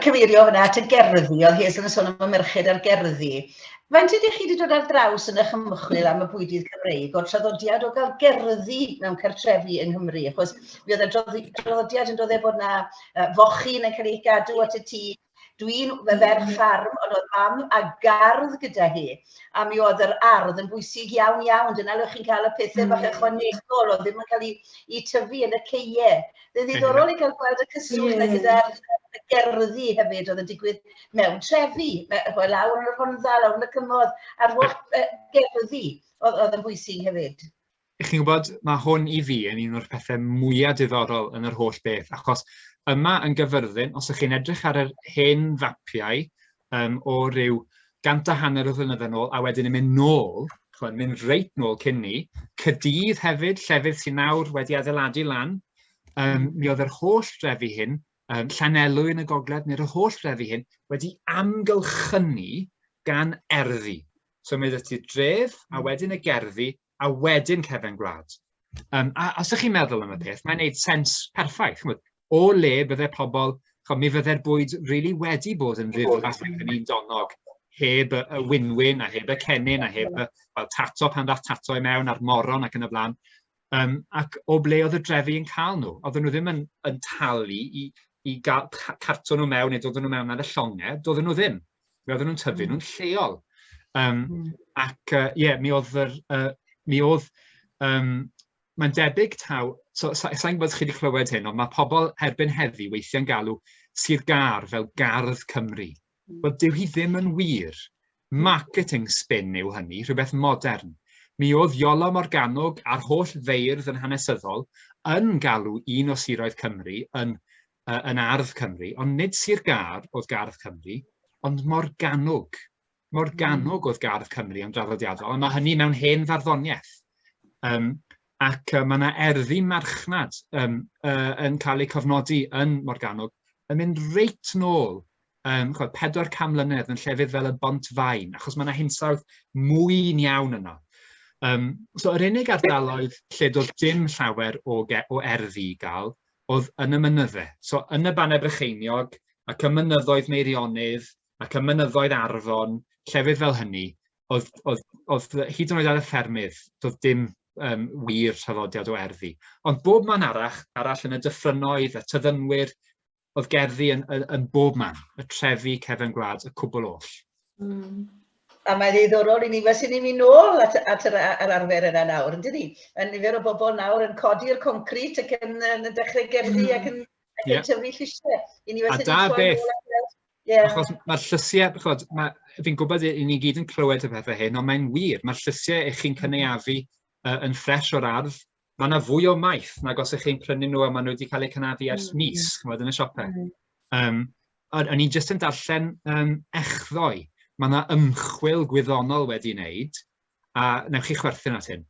cyfeirio fyna at y gerddi, oedd Hazel yn sôn am y merched a'r gerddi, faint ydych chi wedi dod ar draws yn eich ymchwil am y bwydydd Cymreig o'r traddodiad o gael gerddi mewn cartrefi yng Nghymru? Achos mi oedd y traddodiad yn dod e bod na fochyn yn cael ei gadw at y tŷ. Dwi'n ferch ffarm, ond oedd mam a gardd gyda hi, a mi oedd yr ardd yn bwysig iawn iawn. Dyna le chi'n cael y pethau bach ychwanegol, oedd ddim yn cael ei, ei tyfu yn y ceie. Oedd ddiddorol i gael gweld y cyswllt yeah. gyda'r gerddi hefyd oedd yn digwydd mewn trefi, lawr yn y Rhondda, lawr yn y Cymoedd, a'r holl gerddi oedd, oedd yn bwysig hefyd. Chi'n gwybod, mae hwn i fi yn un o'r pethau mwyaf diddorol yn yr holl beth, achos yma yn Gyfyrddin, os ydych chi'n edrych ar yr hen fapiau um, o ryw gant a hanner o flynyddoedd yn ôl, a wedyn yn mynd nôl, ch'mod, mynd reit nôl cyn ni, Caerdydd hefyd, llefydd sy'n nawr wedi adeiladu lan, um, mi oedd yr holl drefi hyn, um, Llanelwy yn y gogledd, neu'r holl drefi hyn, wedi amgylchynu gan erddi. So mae 'da ti dref, a wedyn y gerddi, a wedyn cefen gwlad. A os ydych chi'n meddwl am y peth, mae'n neud sens perffaith. Ch'mod, o le bydde pobl, ch'mod, mi fydde'r bwyd really wedi bod yn ddiflas ac yn un donog heb y winwyn a heb y cennin a heb y, wel, tato pan ddath tato i mewn a'r moron ac yn y blaen. Ac o ble oedd y drefi yn cael nhw? Oedden nhw ddim yn talu i gael carto nhw mewn neu dod nhw mewn ar y llongau, doedden nhw ddim. Mi oedden nhw'n tyfu nhw'n lleol. Ac ie, yeah, mi oedd yr, mi oedd, mae'n debyg taw, so, sa, sa'n gwybod os chi wedi clywed hyn, ond mae pobl erbyn heddi weithiau'n galw Sir Gâr fel Gardd Cymru. Wel, dyw hi ddim yn wir. Marketing spin yw hynny, rhywbeth modern. Mi oedd Iolo Morgannwg a'r holl feirdd yn hanesyddol yn galw un o siroedd Cymru yn, yn Ardd Cymru, ond nid Sir Gâr oedd Gardd Cymru, ond Morgannwg. Morgannwg oedd Gardd Cymru yn draddodiadol, a mae hynny mewn hen farddoniaeth. Ac mae yna erddi marchnad yn cael eu cofnodi yn Morgannwg yn mynd reit nôl ch'od, 400 mlynedd yn llefydd fel y Bont Faen, achos mae yna hinsawdd mwyn iawn yno. So yr unig ardaloedd lle doedd dim llawer o erddi i gael oedd yn y mynydde. So yn y Bannau Brycheiniog ac ym mynyddoedd Meirionnydd ac ym mynyddoedd Arfon, llefydd fel hynny, oedd hyd yn oed ar y ffermydd, doedd dim wir traddodiad o erddi. Ond bob man arall yn y dyffrynnoedd, y tyddynwyr, oedd gerddi yn bob man, y trefi, cefn gwlad, y cwbl oll. A mae'n ddiddorol i ni, fel sy'n ni'n mynd nôl at yr arfer yna nawr, yn dydi? Mae nifer o bobl nawr yn codi'r concrit ac yn dechrau gerddi ac yn tyfu llysiau. I ni fel A sy'n da ni'n troi beth. nôl at y- Ie. Achos mae'r llysiau, ch'mod, fi'n gwybod i ni gyd yn clywed y pethau hyn, ond mae'n wir, mae'r llysiau ych chi'n cynaeafu yn ffres o'r ardd, mae yna fwy o maeth nag os ych chi'n prynu nhw a maen nhw wedi cael eu cynaeafu ers mis, ch'mod, yn y siopau. O'n i jyst yn darllen echddoe, mae yna ymchwil gwyddonol wedi wneud, a wnewch chi chwerthin at hyn.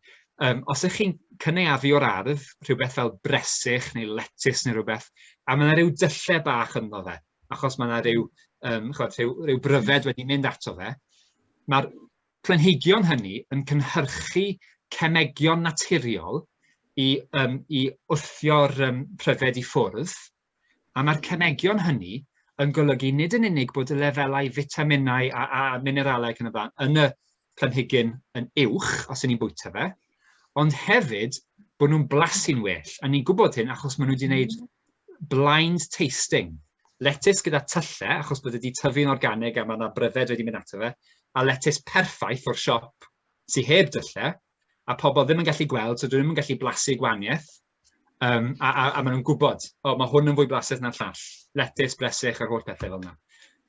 Os ych chi'n cynaeafu o'r ardd, rhywbeth fel bresych neu letys neu rhywbeth, a mae yna rhyw dyllau bach ynddo fe, achos mae yna ch'mod, rhyw bryfed wedi mynd ato fe, mae'r planhigion hynny yn cynhyrchu cemegion naturiol i wthio'r pryfed i ffwrdd, a mae'r cemegion hynny yn golygu nid yn unig bod y lefelau fitaminau a mineralau ac yn y blaen yn y planhigyn yn uwch os 'y ni'n bwyta fe, ond hefyd bod nhw'n blasu'n well. A ni'n gwybod hyn achos maen nhw wedi gwneud blind tasting. Letys gyda tyllau, achos bod wedi tyfu'n organig a mae yna bryfed wedi mynd ato fe, a letys perffaith o'r siop sydd heb dyllau, a pobl ddim yn gallu gweld, so dyn nhw ddim yn gallu blasu gwahaniaeth, a maen nhw'n gwybod, o, mae hwn yn fwy blasus na'r llall, letys, bresych a'r holl pethau fel yna.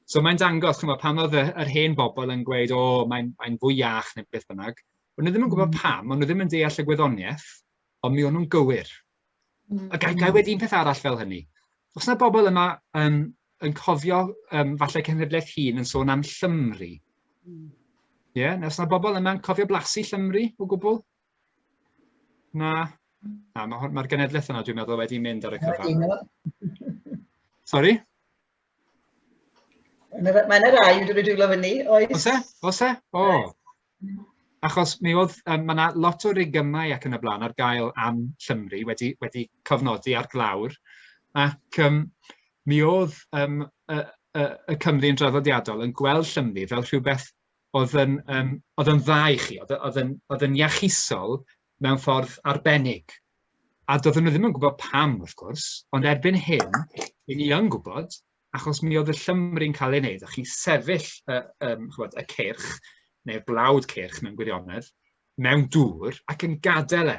So mae'n dangos, ch'mod, pan oedd yr hen bobl yn gweud, o, mae'n fwy iach neu beth bynnag, o'n nhw ddim yn gwybod pam, o'n nhw ddim yn deall y gwyddoniaeth, ond mi o'n nhw'n gywir. A gai wedi un peth arall fel hynny. Os yna bobl yma yn cofio falle cenhedlaeth hŷn yn sôn am llymru. Ie, yeah, os yna bobl yma'n cofio blasu llymru o gwbl? Na. Na, mae'r genedlaeth yna dwi'n meddwl wedi mynd ar y cyfan. Sorry? Mae yna rai wedi rhoi dwylo fyny, oes? Oes e? Oes e? O. Achos mi oedd, mae yna lot o rigymau ac yn y blaen ar gael am llymru wedi cofnodi ar glawr, ac mi oedd y Cymry yn draddodiadol yn gweld llymru fel rhywbeth oedd yn dda i chi, oedd yn iachusol mewn ffordd arbennig. A doedden nhw ddim yn gwybod pam, wrth gwrs, ond erbyn hyn, i ni yn gwybod, achos mi oedd y llymru'n cael ei wneud, a chi'n sefyll ch'mod, y ceirch, neu'r blawd ceirch mewn gwirionedd, mewn dŵr ac yn gadael e.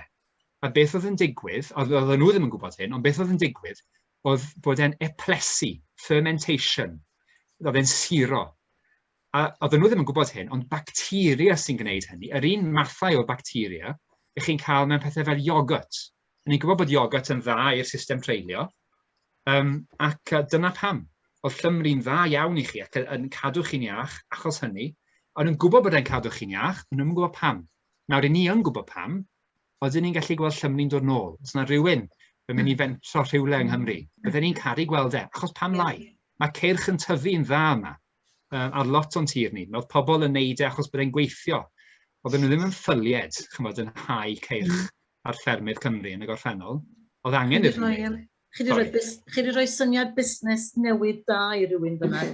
A beth oedd yn digwydd, oedden nhw ddim yn gwybod hyn, ond beth oedd yn digwydd, oedd bod e'n eplesu, fermentation, oedd e'n suro. A oedden nhw ddim yn gwybod hyn, ond bacteria sy'n gwneud hynny, yr un mathau o bacteria ych chi'n cael mewn pethau fel iogwrt. Ni'n gwybod bod iogwrt yn dda i'r system treulio, ac dyna pam. Oedd llymru'n dda iawn i chi ac yn cadw chi'n iach achos hynny. O'n nhw'n gwybod bod e'n cadw chi'n iach, ond nhw'm yn gwybod pam. Nawr, i ni yn gwybod pam, oedden ni'n gallu gweld llymru'n dod nôl. Os yna rhywun yn mynd i fentro rhywle yng Nghymru, bydden ni'n caru gweld e, achos pam lai? Mae ceirch yn tyfu'n dda yma, ar lot o'n tir ni. Oedd pobl yn neud e achos bod e'n gweithio. Oedden nhw ddim yn ffylied, ch'mod, yn hau ceirch. ar ffermydd Cymru yn y gorffennol. Oedd angen iddyn nhw. Chi wedi rhoi, chi wedi rhoi syniad busnes newydd da i rywun fyna.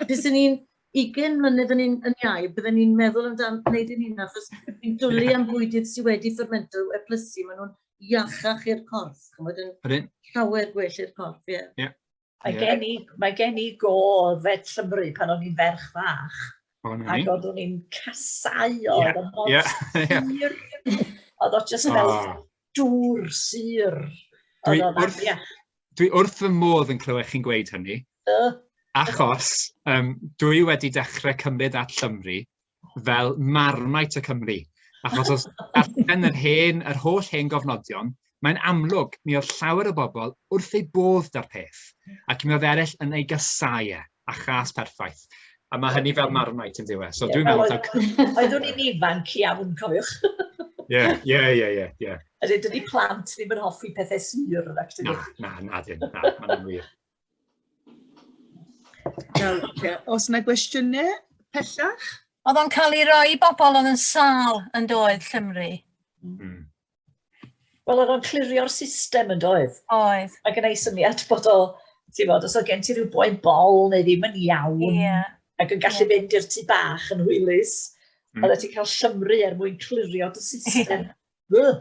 Pys ni'n 20 mlynedd yn, yn iau, bydden ni'n meddwl amdan wneud yn un achos ni'n dwlu am bwydydd sydd wedi ffermento eplysu, maen nhw'n iachach i'r corff, chymod, yn llawer gwell i'r corff, ie. Yeah. Yeah. Mae yeah. gen i, mae gen i go fed Llymru pan o'n i'n ferch fach. Oh, na Ac oeddwn i'n casau o, oedd o'n mor sur. Oedd o just fel oh. dŵr sur. Dwi wrth, dwi wrth fy modd yn clywed chi'n gweud hynny. Achos um, dwi wedi dechrau cymryd at Llymru fel marmite y Cymru. Achos os darllen yr hen, yr holl hen gofnodion, mae'n amlwg mi oedd llawer o bobl wrth eu bodd da'r peth, ac mi oedd eraill yn ei gasau e, a chas perffaith. A mae hynny fel marmite yn diwedd. So dwi'n meddwl... Oeddwn i'n ifanc iawn, cofiwch. Ie, ie, ie, ie, ie. Ydy, dydy plant ddim yn hoffi pethau sur, nac dyn Na, na, na, dyn, na, mae'n wir. Nawr, te, os yna gwestiynau pellach? Oedd o'n cael ei roi i bobl oedd yn sâl yn doedd, Llymru? Wel, oedd o'n clirio'r system yn doedd? Oedd. Mae gen i syniad bod o, ti'n bod, os oedd gen ti rhyw boen bol neu ddim yn iawn, yeah. ac yn gallu yeah. mynd i'r tŷ bach yn hwylus, mm. Oeddet ti'n cael llymru er mwyn clirio dy system. Yeah.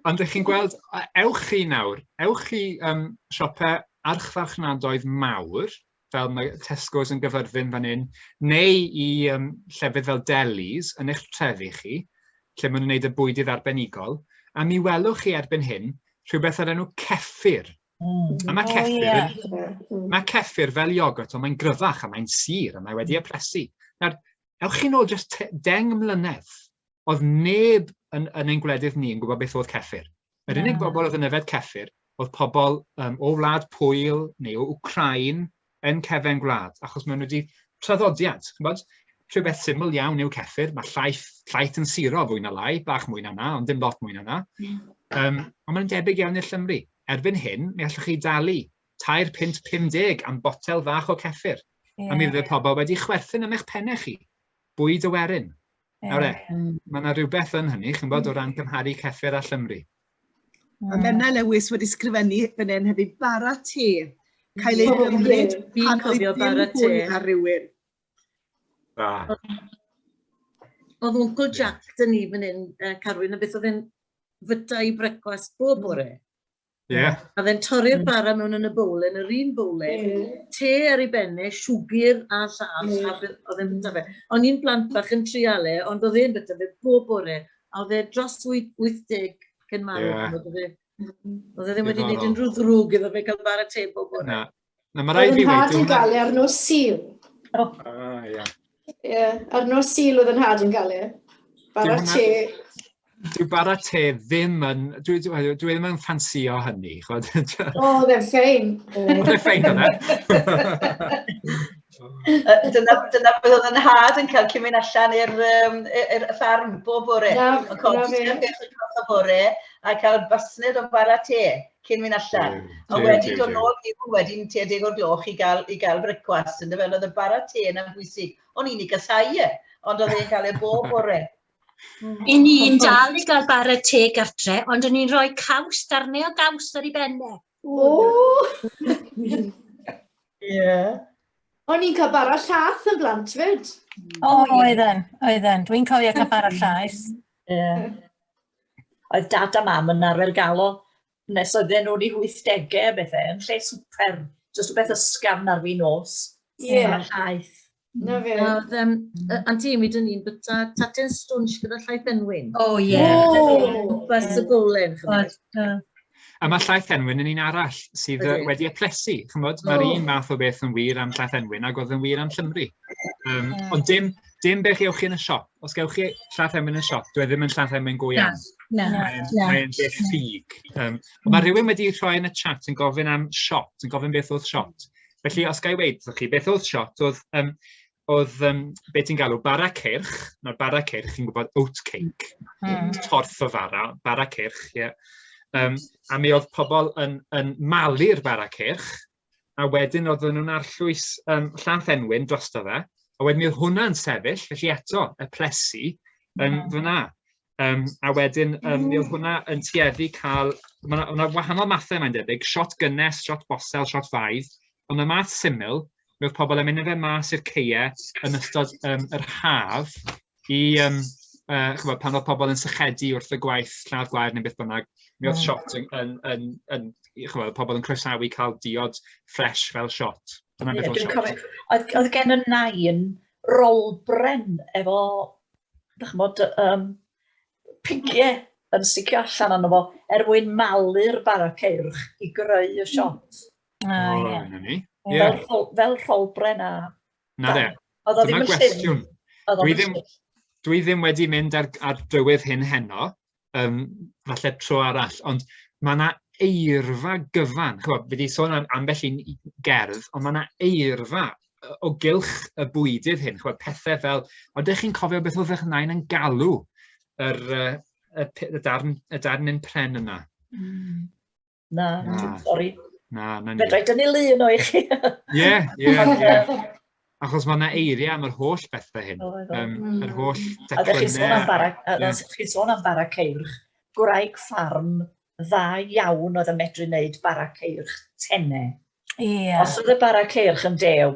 Ond ych chi'n gweld, ewch chi nawr, ewch chi um, siopau archfarchnadoedd mawr, fel mae Tesco's yn gyfyrddin fan hyn, neu i um, llefydd fel delis yn eich trefi chi, lle maen nhw'n gwneud y bwydydd arbenigol, a mi welwch chi erbyn hyn rhywbeth o'r enw ceffyr. A mae ceffyr, oh, yeah. mae ceffyr fel iogwrt, ond mae'n gryfach a mae'n sur a mae wedi apresu. Nawr, ewch chi nôl jyst deng mlynedd, oedd neb yn, yn ein gwledydd ni yn gwybod beth oedd ceffyr. Yr unig bobl oedd yn yfed ceffyr oedd pobl um, o wlad Pwyl neu o Wcrain yn cefen gwlad, achos maen nhw wedi traddodiad, ch'mod? Rhywbeth syml iawn yw ceffyr, mae llaeth, llaeth yn suro fwy na lai, bach mwy na na, ond dim lot mwy na na. Um, ond mae'n debyg iawn i'r Llymru. Erbyn hyn, mi allwch chi dalu 3 punt 50 am botel fach o ceffyr. Yeah. A mi fydd y pobl wedi chwerthin am eich pennau chi. Bwyd y werin. Yeah. Nawr e, mae yna rhywbeth yn hynny, chi'n bod, o ran cymharu ceffyr a Llymru. A Menna Lewis wedi sgrifennu fan hyn hefyd, bara te. Cael ei gymryd pan oedd ddim hwy ar rywun. Ah. Oedd Uncle Jack dyn ni fan hyn, Carwyn, a beth oedd e'n fyta i brecwast bob bore. A fe'n torri'r bara mewn yn y bowlen, yr un bowlen, te ar ei benne, siwgr a llath, a oedd e'n byta fe. O'n i'n blant bach yn trial e, ond oedd e'n byta fe bob bore. A oedd e dros 80 cyn marw. Oedd e, oedd e ddim wedi gwneud unrhyw ddrwg iddo fe cael bara te bob bore. Na, Na mae rhaid fi weud... Oedd yn gael e ar nos Sul. Oh. Ah, ie. Ie, ar nos Sul oedd yn nhad yn gael e. Bara te. Dyw bara te ddim yn... Dwi, dwi, dwi ddim yn ffansio hynny. O, oedd e'n ffein. Oedd e'n ffein yna. Dyna, dyna beth oedd yn nhad yn cael cyn mynd allan i'r um, ffarm bob bore. Na, na fe. o bore a cael basned o bara te cyn mynd allan. A wedi dod nôl i wedyn tua 10 o'r gloch i gael, i gael brecwast. Yn fel oedd y bara te yna'n bwysig. O'n i'n ei gasau e, ond oedd e'n cael e bob bore. I ni'n dal i gael bara te gartre, ond o'n i'n rhoi caws, darnau o gaws ar ei benne. O! Ie. O'n i'n cael bara llath yn blant fyd. O, oedden, oedden. Dwi'n cofio cael bara llaeth. Ie. Oedd dad a mam yn arfer gael o nes oedden nhw'n eu 80au a bethau, yn lle swper. Jyst rhywbeth ysgafn ar fin nos. Ie. Bara llaeth. Na fe. Oedd um, Auntie Amy dyn ni'n byta taten stwnsh gyda llaeth enwyn. O, ie. O! Gwmpas y bowlen, chymod. A mae llaeth enwyn yn un arall sydd Ydy. wedi eplesu. Chymod, mae'r O. un math o beth yn wir am llaeth enwyn ac oedd yn wir am Llymru. Um, ond dim, dim beth gewch chi yn y siop. Os gewch chi llaeth enwyn yn y siop, dwi e ddim yn llaeth enwyn go iawn. Na, Mae'n na. mae beth ffug. Um, ond mae rhywun wedi rhoi yn y chat yn gofyn am shot, yn gofyn beth oedd shot. Felly, os ga i weud wrthych chi, beth oedd shot oedd, um, oedd um, beth ti'n galw bara ceirch. Nawr, bara ceirch, chi'n gwybod oat cake, torth o fara, bara ceirch, ie. Yeah. Um, a mi oedd pobl yn, yn malu'r bara ceirch, a wedyn oedden nhw'n arllwys um, llath enwyn drosto fe, a wedyn mi oedd hwnna'n sefyll, felly eto, y plesu, yn fyna. A wedyn, mi oedd hwnna yn tueddu cael... Mae yna wahanol mathau mae'n debyg, siot gynnes, siot bosel, siot faidd, ond y math syml, mi oedd pobl yn mynd â fe mas i'r caeau yn ystod yr haf i, chimod, pan oedd pobl yn sychedu wrth y gwaith lladd gwair neu beth bynnag, mi oedd siot yn, yn, yn, yn, chimod, pobl yn croesawu cael diod ffres fel siot. Dyna beth oedd siot. Oedd gen y nain rolbren efo, dych chimod, pigiau yn sticio allan arno fo er mwyn malu'r bara ceirch i greu y siot. O, ie. Na ni. Fel, fel rholbren a... Na de. Oedd o ddim yn gwestiwn. Dwi ddim, dwi ddim wedi mynd ar, ar drywydd hyn heno, falle tro arall, ond mae yna eirfa gyfan. Chimod, fi wedi sôn am ambell un gerdd, ond mae yna eirfa o gylch y bwydydd hyn. Chimod, pethau fel, ydych chi'n cofio beth oedd eich nain yn galw yr, y, y, darn, y darn un pren yna? Na, na. Sori. Na, na ni. Fedra i dynnu lun o i chi. Ie, ie, ie. Achos mae yna eiriau am yr holl bethau hyn. Yr holl declynau. A ddech chi'n sôn am bara, chi'n sôn am bara ceirch, gwraig ffarm dda iawn oedd yn medru wneud bara ceirch tene. Ie. Os oedd y bara ceirch yn dew,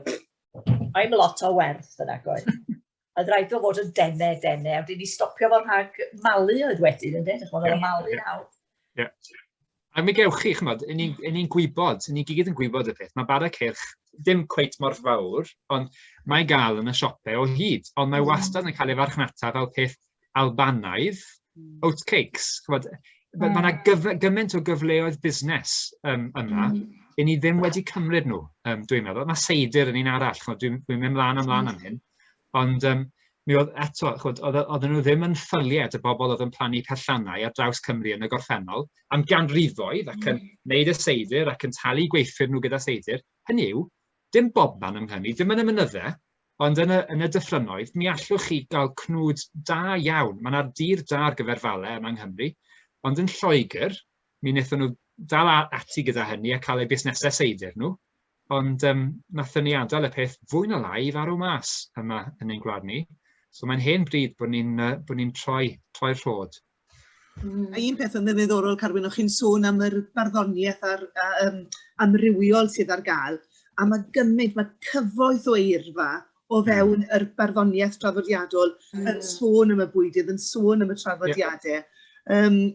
i'm lot o werth yna, goed. Oedd rhaid o fod yn dene, dene, a wedyn i stopio fo rhag malu oedd wedyn, yn dweud, ch'mod, oedd o'n malu nawr. Ie. A mi gewch chi, ch'mod, 'yn ni'n 'yn ni'n gwybod, 'yn ni gyd yn gwybod y peth, mae bara ceirch ddim cweit mor fawr, ond mae i gael yn y siopau o hyd, ond mae wastad yn cael ei farchnata fel peth Albanaidd, oatcakes, ch'mod, ma' 'na gymaint o gyfleoedd busnes yma, 'yn ni ddim wedi cymryd nhw, dwi'n meddwl. Mae seidr yn un arall, ch'mod, dwi'n mynd mlaen a mlaen am hyn, ond mi oedd eto, ch'mod, oedden nhw ddim yn ffylied y bobl oedd yn plannu perllannau ar draws Cymru yn y gorffennol am ganrifoedd ac yn wneud y seidr ac yn talu gweithwyr nhw gyda seidr. Hynny yw, dim bobman yng Nghymru, dim yn y mynyddau, ond yn y, yn y dyffrynnoedd, mi allwch chi gael cnwd da iawn. Mae yna dir da ar gyfer fale yma yng Nghymru, ond yn Lloegr, mi wnaethon nhw dal ati gyda hynny a cael eu busnesau seidr nhw, ond nathon ni adael y peth fwy na lai i farw mas yma yn ein gwlad ni. So mae'n hen bryd bod ni'n bod ni'n troi, troi'r rhod. A un peth yn ddiddorol, Carwyn, o'ch chi'n sôn am yr barddoniaeth a'r amrywiol sydd ar gael, a mae gymaint, mae cyfoeth o eirfa o fewn yr barddoniaeth draddodiadol yn sôn am y bwydydd, yn sôn am y traddodiadau.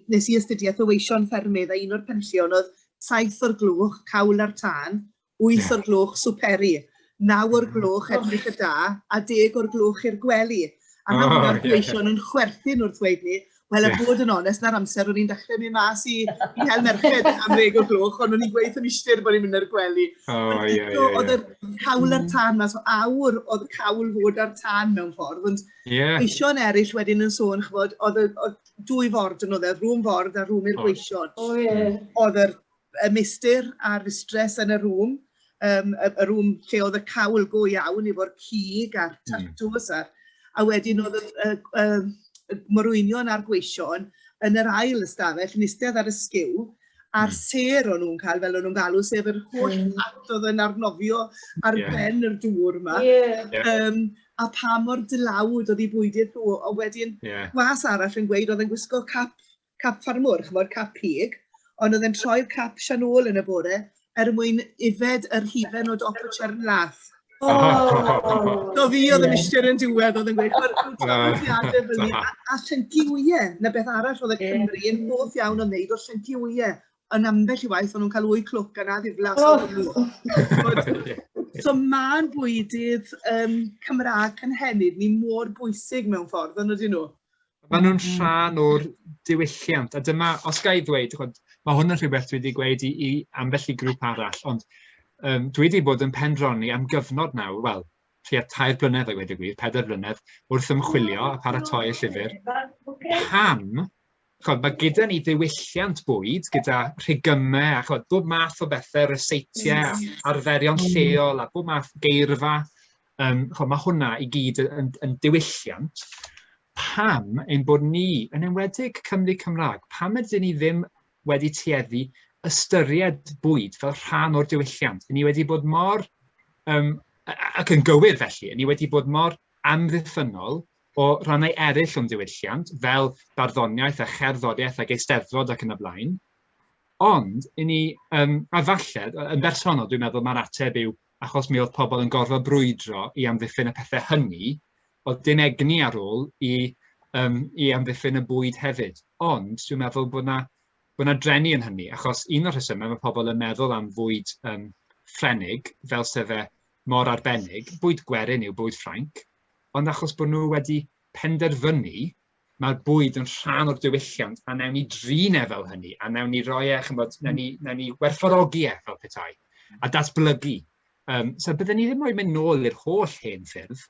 Nes i astudiaeth o weision ffermydd, a un o'r penllion oedd 7 o'r gloch, cawl ar tân, 8 o'r gloch, swperi, 9 o'r gloch, edrych y da, a 10 o'r gloch i'r gwely. A rhan fwya'r gweision yn chwerthin wrth ddweud ni, wel, a bod yn onest, na'r amser o'n i'n dechrau mynd mas i hel merched am 10 o'r gloch, ond o'n i'n gweud wrth y mistir bod ni'n mynd i'r gwely. Oedd yr cawl ar tân 'ma, so awr oedd cawl fod ar tân mewn ffordd, ond gweision eraill wedyn yn sôn, ch'mod, oedd dwy ford yn oedd e, rŵm ford a rŵm i'r gweision. Oedd yr y mistir a'r fistres yn y rŵm, y rŵm lle oedd y cawl go iawn efo'r cig a'r tatws, a wedyn oedd y morwynion a'r gweision yn yr ail ystafell yn eistedd ar y sgiw, a'r sêr o'n nhw'n cael, fel o'n nhw'n galw, sef yr holl fat oedd yn arnofio ar ben yr dŵr yma. A pa mor dlawd oedd eu bwydydd nhw, a wedyn gwas arall yn gweud oedd yn gwisgo cap ffarmwr, ch'mod, cap pig, ond oedd e'n troi'r cap sianôl yn y bore er mwyn yfed yr hufen o dop y churn lath. So fi oedd y mistir yn diwedd, oedd yn gweud, mae'r traddodiadau fel ni, a llyncu wyau, na beth arall oedd y Cymry yn hoff iawn o wneud, oedd llyncu wyau. Yn ambell i waith, o'n nhw'n cael wy clwc a na ddiflas o'n nhw. So ma'n bwydydd Cymraeg cynhenid ni mor bwysig mewn ffordd, ond ydyn nhw? Maen nhw'n rhan o'r diwylliant, a dyma, os ga i ddweud, ch'mod, ma' hwn yn rhywbeth dwi wedi gweud i ambell i grŵp arall, ond dwi wedi bod yn pendroni am gyfnod nawr, wel, tua 3 blynedd a gweud y gwir, 4 blynedd, wrth ymchwilio a paratoi y llyfr. Pam, ch'mod, mae gyda ni ddiwylliant bwyd, gyda rhigymau a ch'mod, bob math o bethau, ryseitiau, arferion lleol a bob math geirfa, ch'mod, mae hwnna i gyd yn diwylliant. Pam ein bod ni, yn enwedig Cymry Cymraeg, pam ydyn ni ddim wedi tueddu ystyried bwyd fel rhan o'r diwylliant? Ni wedi bod mor, ac yn gywir felly, ni wedi bod mor amddiffynnol o rannau eraill o'n diwylliant, fel barddoniaeth a cherddoriaeth ac eisteddfod ac yn y blaen. Ond, i ni, um, a falle, yn bersonol, dwi'n meddwl mae'r ateb yw achos mi oedd pobl yn gorfod brwydro i amddiffyn y pethau hynny, oedd dim egni ar ôl i, um, i amddiffyn y bwyd hefyd. Ond dwi'n meddwl bod na, bod na dreni yn hynny, achos un o'r rhesymau mae pobl yn meddwl am fwyd um, Ffrenig, fel sef e mor arbennig, bwyd gwerin yw bwyd Ffrainc, ond achos bod nhw wedi penderfynu mae'r bwyd yn rhan o'r diwylliant a newn ni drin e fel hynny a newn ni roi e, ch'mbod, newn ni, newn ni werthfawrogi e fel petai a datblygu. Um, so byddwn ni ddim moyn mynd nôl i'r holl hen ffyrdd,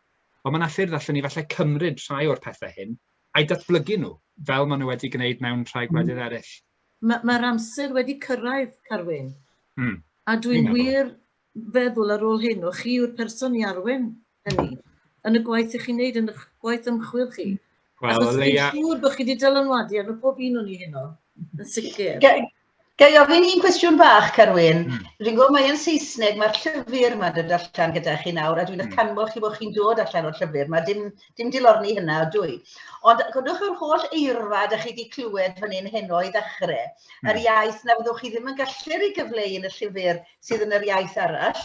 ond mae yna ffyrdd allan ni falle cymryd rhai o'r pethau hyn a'i datblygu nhw, fel maen nhw wedi gwneud mewn rhai gwledydd eraill. Mae'r ma amser wedi cyrraedd, Carwyn. A dwi'n wir feddwl ar ôl hyn, o chi yw'r person i arwain hynny yn y gwaith ych chi'n neud, yn eich gwaith ymchwil chi. Wel, Achos o leia... Dwi'n siŵr bod chi wedi dylanwadu arno pob un o'n i heno, yn sicr. Ga i ofyn un cwestiwn bach, Carwyn? Dwi'n gwybod mae yn Saesneg, mae'r llyfr yma'n dod allan gyda chi nawr, a dwi'n eich canmol chi bod chi'n dod allan o'r llyfr. Mae dim, dim dilorni hynna, ydw i. Ond gwrandwch yr holl eirfa da chi wedi clywed fan hyn heno i ddechrau, yr iaith na fyddwch chi ddim yn gallu ei gyfleu yn y llyfr sydd yn yr iaith arall.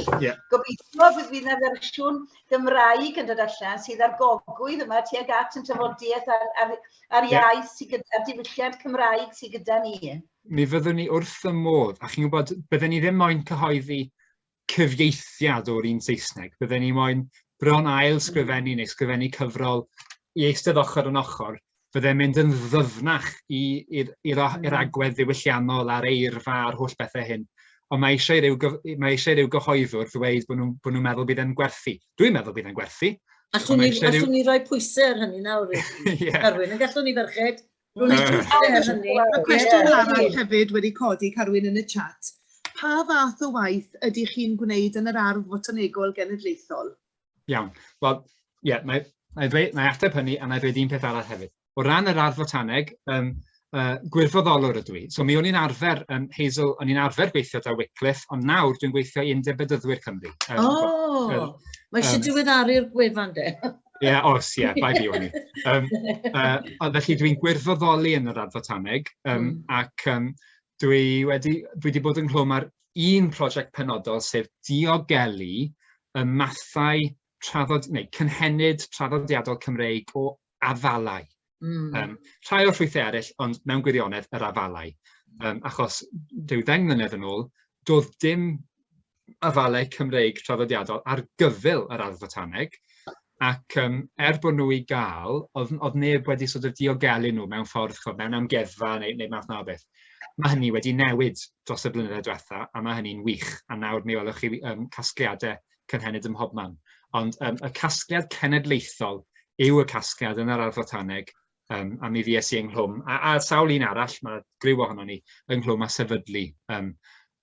Gobeithio bydd fydd yna fersiwn Gymraeg yn dod allan sydd ar gogwydd yma tuag at yn tafodiaeth a'r, ar, ar iaith sydd gyda, a'r diwylliant Cymraeg sydd gyda ni. Mi fyddwn ni wrth y modd, a chi'n gwybod, bydden ni ddim moyn cyhoeddi cyfieithiad o'r un Saesneg, bydden ni moyn bron ail sgrifennu neu sgrifennu cyfrol i eistedd ochr yn ochr, fydde'n mynd yn ddyfnach i'r agwedd ddiwylliannol a'r eirfa a'r holl bethau hyn. Ond mae eisiau ryw, mae eisiau ryw gyhoeddwr ddweud bod nhw'n bod nhw meddwl bydd e'n gwerthu. Dwi'n meddwl bydd e'n gwerthu. Allwn ni, allwn ryw... ni roi pwysau ar hynny nawr, yeah. Carwyn, yn gallwn ni ferched? Rwy'n pwysau ar hynny. Mae cwestiwn arall hefyd wedi codi, Carwyn, yn y chat. Pa fath o waith ydych chi'n gwneud yn yr Ardd Fotanegol Genedlaethol? Iawn. Wel, ie, yeah, mae, mae, dweud, mae ateb hynny a mae dweud un peth arall hefyd. O ran yr ardd fotaneg, um, gwirfoddolwr ydw i. So mi o'n i'n arfer, Hazel, o'n i'n arfer gweithio da Wycliffe, ond nawr dwi'n gweithio i Undeb Bedyddwyr Cymru. Um, oh, mae eisiau um, diweddaru'r gwefan de. Ie, yeah, os, ie, yeah, bai fi o'n i. Um, felly dwi'n gwirfoddoli yn yr ardd fotaneg, um, ac um, dwi wedi, dwi wedi bod ynghlwm ar un prosiect penodol, sef diogelu y mathau traddod, neu cynhenid traddodiadol Cymreig o afalau. Um, rhai o'r ffrwythau eraill, ond mewn gwirionedd yr afalau. Um, achos rhyw ddeng mlynedd yn ôl, doedd dim afalau Cymreig traddodiadol ar gyfyl yr Ardd Fotaneg, ac um, er bod nhw i gael, oedd, oedd neb wedi sort of diogelu nhw mewn ffordd, chod, mewn amgueddfa neu, neu math na o beth. Mae hynny wedi newid dros y blynyddoedd diwetha, a mae hynny'n wych, a nawr mi welwch chi um, casgliadau cynhenid ym mhobman. Ond um, y casgliad cenedlaethol yw y casgliad yn yr Ardd Fotaneg, um, a mi fues i ynghlwm, a, a sawl un arall, mae griw ohono ni ynghlwm a sefydlu um,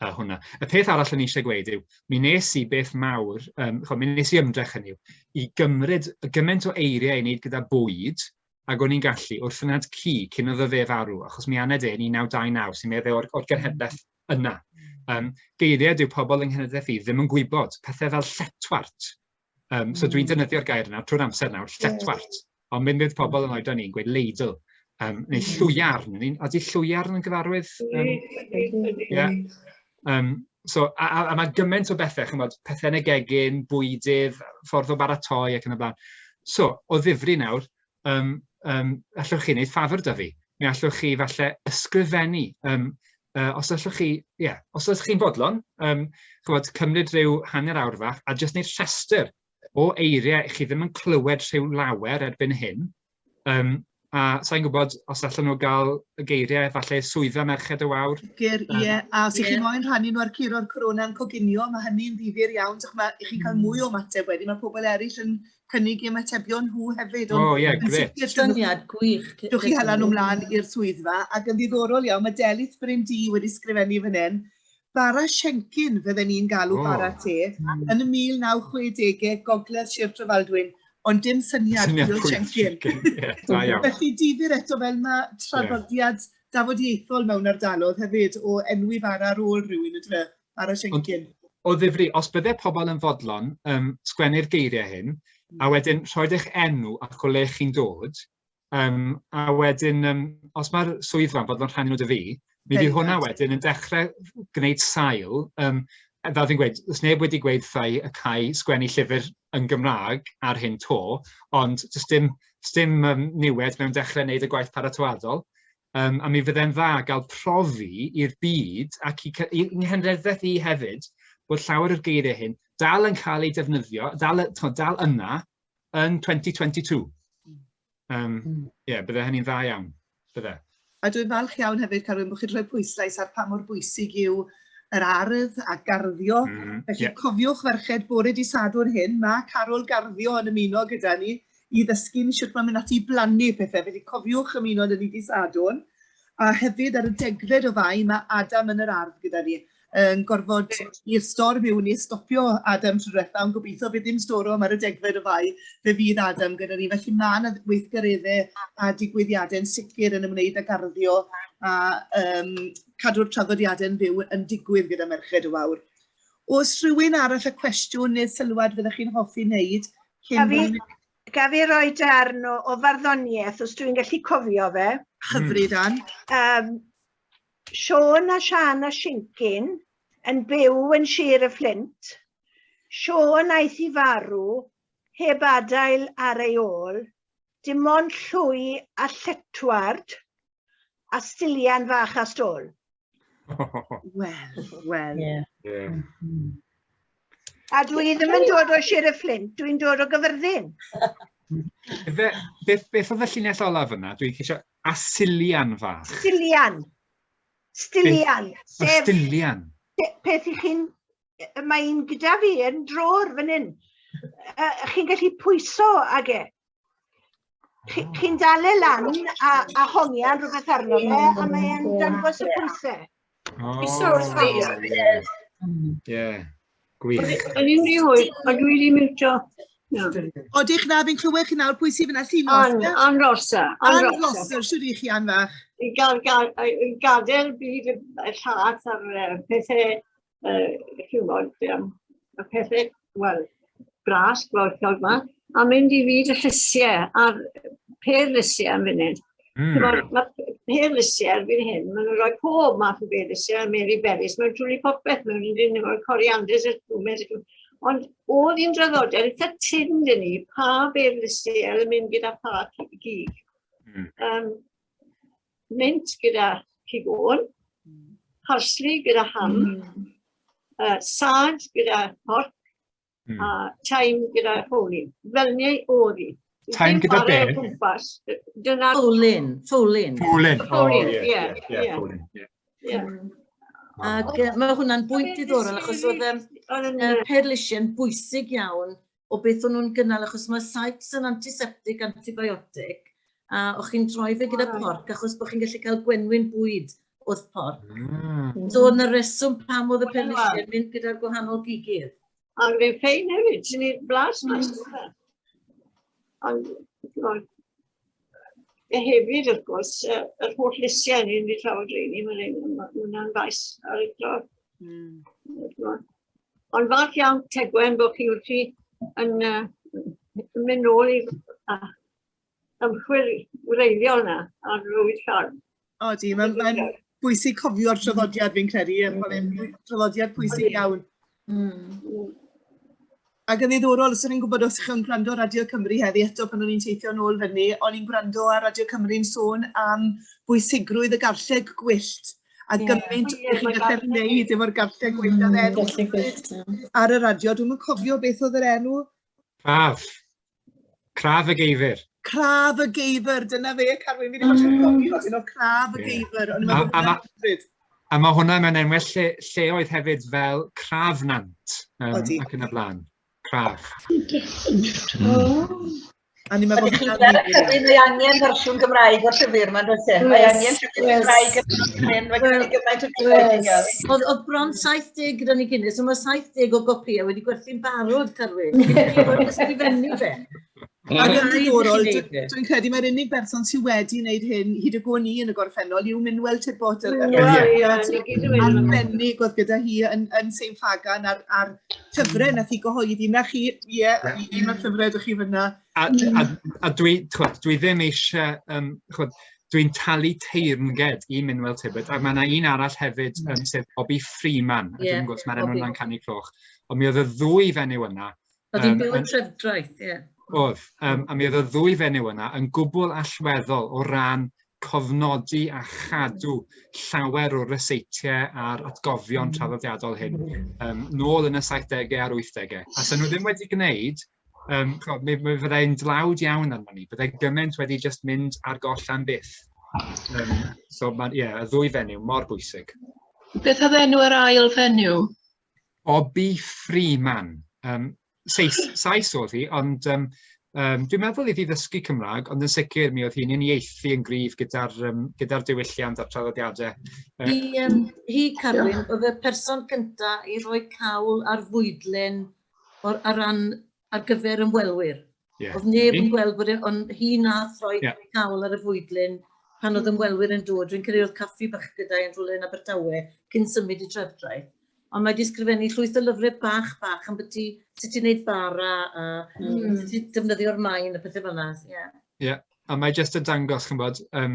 hwnna. Y peth arall o'n i eisiau gweud yw, mi nes i beth mawr, um, chod, mi nes i ymdrech hynny yw, i gymryd gymaint o eiriau i wneud gyda bwyd, ag o'n i'n gallu wrth yn ci cyn iddo fe farw, achos mi aned e yn 1929, sy'n meddwl o'r, or genhedlaeth yna. Um, geiriau dyw pobl yng nghenhedlaeth i ddim yn gwybod, pethau fel lletwart. Um, so dwi'n defnyddio'r gair yna trwy'r amser nawr, lletwart. Ond mynd bydd pobl yn oedran ni'n gweud leidl, um, neu llwyarn. Ydy llwyarn yn gyfarwydd? Um, yeah. Um, so, a, a, a mae gymaint o bethau, chymod, pethau yn y gegin, bwydydd, ffordd o baratoi ac yn y blaen. So, o ddifri nawr, um, um, allwch chi wneud ffafr da fi. Mi allwch chi falle ysgrifennu, um, os allwch chi, ie, yeah, os ydych chi'n fodlon, um, chymod, cymryd rhyw hanner awr fach a jyst wneud rhestr o eiriau chi ddim yn clywed rhyw lawer erbyn hyn, um, a sa'n gwybod os allan nhw gael y geiriau falle swyddfa Merched y Wawr. Sicr, ie. Yeah. A os ych chi'n moyn rhannu nhw ar curo'r corona yn coginio, mae hynny'n ddifyr iawn. Mae chi'n cael mwy o ymateb wedyn. Mae pobl eraill yn cynnig i ymatebion nhw hefyd. O, oh, ie, yeah, gret. Syniad gwych. Dwch chi hala nhw mlaen i'r swyddfa. Ac yn ddiddorol iawn, mae Delyth Bryn D wedi sgrifennu fan hyn. Bara Siencyn fydden ni'n galw oh. bara te yn y 1960au gogledd Sir Drefaldwyn, ond dim syniad, syniad pwy oedd Siencyn. yeah, da iawn. Felly difyr eto fel mae traddodiad yeah. dafodiaethol mewn ardalodd hefyd o enwi bara ar ôl rhywun, ydw fe, bara Siencyn. O ddifri, os bydde pobl yn fodlon um, sgwennu'r geiriau hyn, A wedyn rhoi eich enw ac o le chi'n dod, a wedyn os mae'r swyddfa'n fodlon rhannu nhw 'da fi, mi fydd hwnna wedyn yn dechrau gwneud sail, fel fi'n gweud, does neb wedi gweud wrtha i y cae sgwennu llyfr yn Gymraeg ar hyn 'to, ond does dim, does dim niwed mewn dechrau wneud y gwaith paratoadol. A mi fydde'n dda gael profi i'r byd ac i i nghenhedlaeth i hefyd bod llawer o'r geiriau hyn dal yn cael eu defnyddio, dal, t'mod, dal yna yn 2022. Ie, bydde hynny'n dda iawn, bydde. A dwi'n falch iawn hefyd, Carwyn, bod chi'n rhoi pwyslais ar pa mor bwysig yw yr ardd a garddio. Felly cofiwch ferched, bore di Sadwrn hyn, mae Carol Garddio yn ymuno gyda ni i ddysgu ni sut mae'n mynd ati i blannu pethau. Felly cofiwch ymuno yn y di Sadwrn. A hefyd ar y 10fed o Fai, mae Adam yn yr ardd gyda ni, yn gorfod i'r storm yw ni stopio Adam tro diwetha, ond gobeithio bydd ddim storom ar y 10fed o Fai, fe fydd Adam gyda ni. Felly mae yna weithgareddau a digwyddiadau'n sicr yn ymwneud â garddio a cadw'r traddodiadau'n fyw yn digwydd gyda Merched y Wawr. Oes rhywun arall â cwestiwn neu sylwad fyddech chi'n hoffi wneud cyn Gaf fi, gaf fi roi darn o farddoniaeth, os dwi'n gallu cofio fe? Hyfryd, Ann. Siôn a Siân a Sincyn yn byw yn Sir y Fflint. Siôn aeth i farw heb adael ar ei ôl, dim ond llwy a lletward a stilian fach a stôl. Wel, wel. A dwi ddim yn dod o Sir y Fflint, dwi'n dod o Gyfyrddin. Fe, beth, beth oedd y llinell olaf yna? Dwi'n ceisio... A silian fach. Stilian. Stilian. Sef, stilian. Peth i chi'n... Mae'n gyda fi yn drôr fan hyn. Chi'n gallu pwyso ag e. Chi'n dal e lan a hongian rhywbeth arno fe, a mae'n dangos y pwysau. Pwyso wrth fi. Ie, gwych. O'n i'n rhy hwyr, ond dwi wedi miwtio. Odych na, fi'n clywed chi nawr, pwy sydd fyna? Llinos? Ann, Ann Rosa. Ann Rosa, siwr i chi, Ann fach. I gael, gael, gadael byd y llath ar pethau, chi'n gwybod, y pethau, wel, gras, gwelchiog yma, a mynd i fyd y llysiau, a'r perlysiau am funud. Mae perlysiau erbyn hyn, maen nhw'n rhoi pob math o perlysiau, Mary Berries, maen nhw'n twlu popeth, maen nhw'n dyn nhw'n corianders, ond oedd hi'n draddodiad eitha tynn dyn ni, pa berlysiau yn mynd gyda pha gig. Mint gyda cig oen, parsley gyda ham, sage gyda porc, a thyme gyda ffwlyn. Fel ni oedd hi. Thyme gyda be? Gwmpas. Dyna... Ffwlyn, ffwlyn. Ffwlyn, o ie, ie, ie, ffwlyn, ie. Ie. Ac mae hwnna'n bwynt diddorol achos oedd perlysiau'n bwysig iawn o beth o'n nhw'n gynnal achos mae saets yn antiseptic, antibiotic, a o'ch chi'n troi fe gyda porc achos bod chi'n gallu cael gwenwyn bwyd wrth porc. So oedd yna reswm pam oedd y perlysiau'n mynd gyda'r gwahanol gigydd. A fe'n ffein hefyd, sy'n ni'n blas mas. Ond, hefyd, wrth gwrs, yr holl lysiau ni'n wedi trafod rheini, mae'n hwnna'n faes ar y tro. Ond falch iawn, Tegwen, bod chi wrthi yn mynd nôl i ymchwil wreiddiol na ar fywyd ffarm. Odi, mae'n bwysig cofio'r traddodiad fi'n credu, mae'n traddodiad pwysig iawn. Ac yn ddiddorol, os o'n i'n gwybod os chi'n gwrando ar Radio Cymru heddi eto pan o'n i'n teithio nôl fyny, o'n i'n gwrando ar Radio Cymru'n sôn am bwysigrwydd y garlleg gwyllt a gymaint yeah, chi'n gallu wneud efo'r garlleg gwyllt a'r enw ar y radio. Dwi'm yn cofio beth oedd yr enw. Craf. Craf y geifr. Craf y geifr, dyna fe, Carwyn, fi wedi bod yn cofio, un o Craf y geifr. O'n i'n meddwl bod hwnna'n hyfryd. A mae hwnna mewn enwau lleoedd hefyd fel Crafnant, ac yn y blaen. Craf. A ni'n meddwl Ydych chi'n gweld hefyd, mae angen fersiwn Gymraeg o'r llyfr yma, does e? Mae angen llyfr Gymraeg yn hyn, mae gen i gymaint o Gymraeg i gael. Oedd bron 70 gyda ni cyn, so mae 70 o gopïau wedi gwerthu'n barod, Carwyn. Cyn i chi fod yn ysgrifennu fe. Ac yn ddiddorol, dwi'n credu mae'r unig berson sydd wedi wneud hyn hyd y gwn i yn y gorffennol yw Minwel Tibbot, yr arbennig oedd gyda hi yn, yn Saint Ffagan a'r, ar llyfrau nath i gyhoeddi. Na chi, ie, un o'r llyfrau ydych chi fyna. A, a, a dwi, chwod, dwi ddim eisiau, um, chwod, dwi'n talu teyrnged i Minwel Tibbot, a mae yna un arall hefyd, um, sef Bobby Freeman, a yeah, dwi'n gwybod, mae'r enw yna'n canu cloch. Ond mi oedd y ddwy fenyw yna Oedd hi'n byw yn Trefdraeth, ie. Oedd, um, a mi oedd y ddwy fenyw yna yn gwbl allweddol o ran cofnodi a chadw llawer o'r ryseitiau a'r atgofion traddodiadol hyn um, nôl yn y 70au a'r 80au. A sy'n nhw ddim wedi gwneud, um, mi, mi fyddai'n dlawd iawn arno ni, byddai gymaint wedi just mynd ar goll am byth. Um, so, mae, yeah, y ddwy fenyw mor bwysig. Beth oedd enw yr ail fenyw? Bobby Freeman. Um, Seis, Sais oedd hi, ond um, um, dwi'n meddwl iddi ddysgu Cymraeg, ond yn sicr mi oedd hi'n uniaethu yn gryf gyda'r um, gyda diwylliant a'r traddodiadau. Hi, um, hi Carwyn, oedd y person cyntaf i roi cawl ar fwydlen o'r, ar ran ar gyfer ymwelwyr. Yeah. Oedd neb yn gweld bod e, ond hi nath roi yeah. cawl ar y fwydlen pan oedd ymwelwyr yn dod. Dwi'n credu oedd caffi bach gyda yn rhywle yn Abertawe cyn symud i Trefdraeth. Ond mae wedi sgrifennu llwyth o lyfrau bach bach am byti sut i wneud bara a sut i defnyddio'r maen a pethau fel yna. Ie, yeah. a mae jyst yn dangos, ch'mbod, um,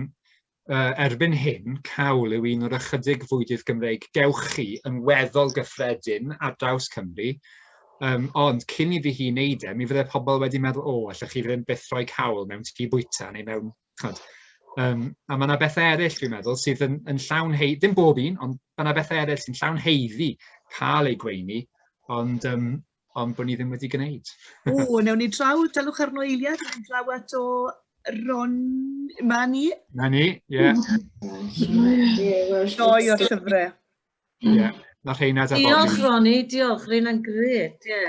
uh, erbyn hyn, cawl yw un o'r ychydig fwydydd Gymreig gewch chi yn weddol gyffredin ar draws Cymru. Um, ond cyn iddi hi wneud e, mi fydde pobl wedi meddwl, o, allwch chi ddim byth rhoi cawl mewn tŷ bwyta neu mewn... Chod. Um, a mae yna bethau eraill, dwi'n meddwl, sydd yn, yn llawn hei... Ddim bob un, ond mae yna bethau eraill sy'n llawn heiddi cael eu gweini, ond, um, ond bod ni ddim wedi gwneud. O, newn ni draw, dalwch arno eiliad, newn ni draw at o Ron... Ma ni? Na ni, ie. Doi o'r llyfrau. Ie, na rheina da Diolch, Ronnie, diolch, rheina'n gret, ie.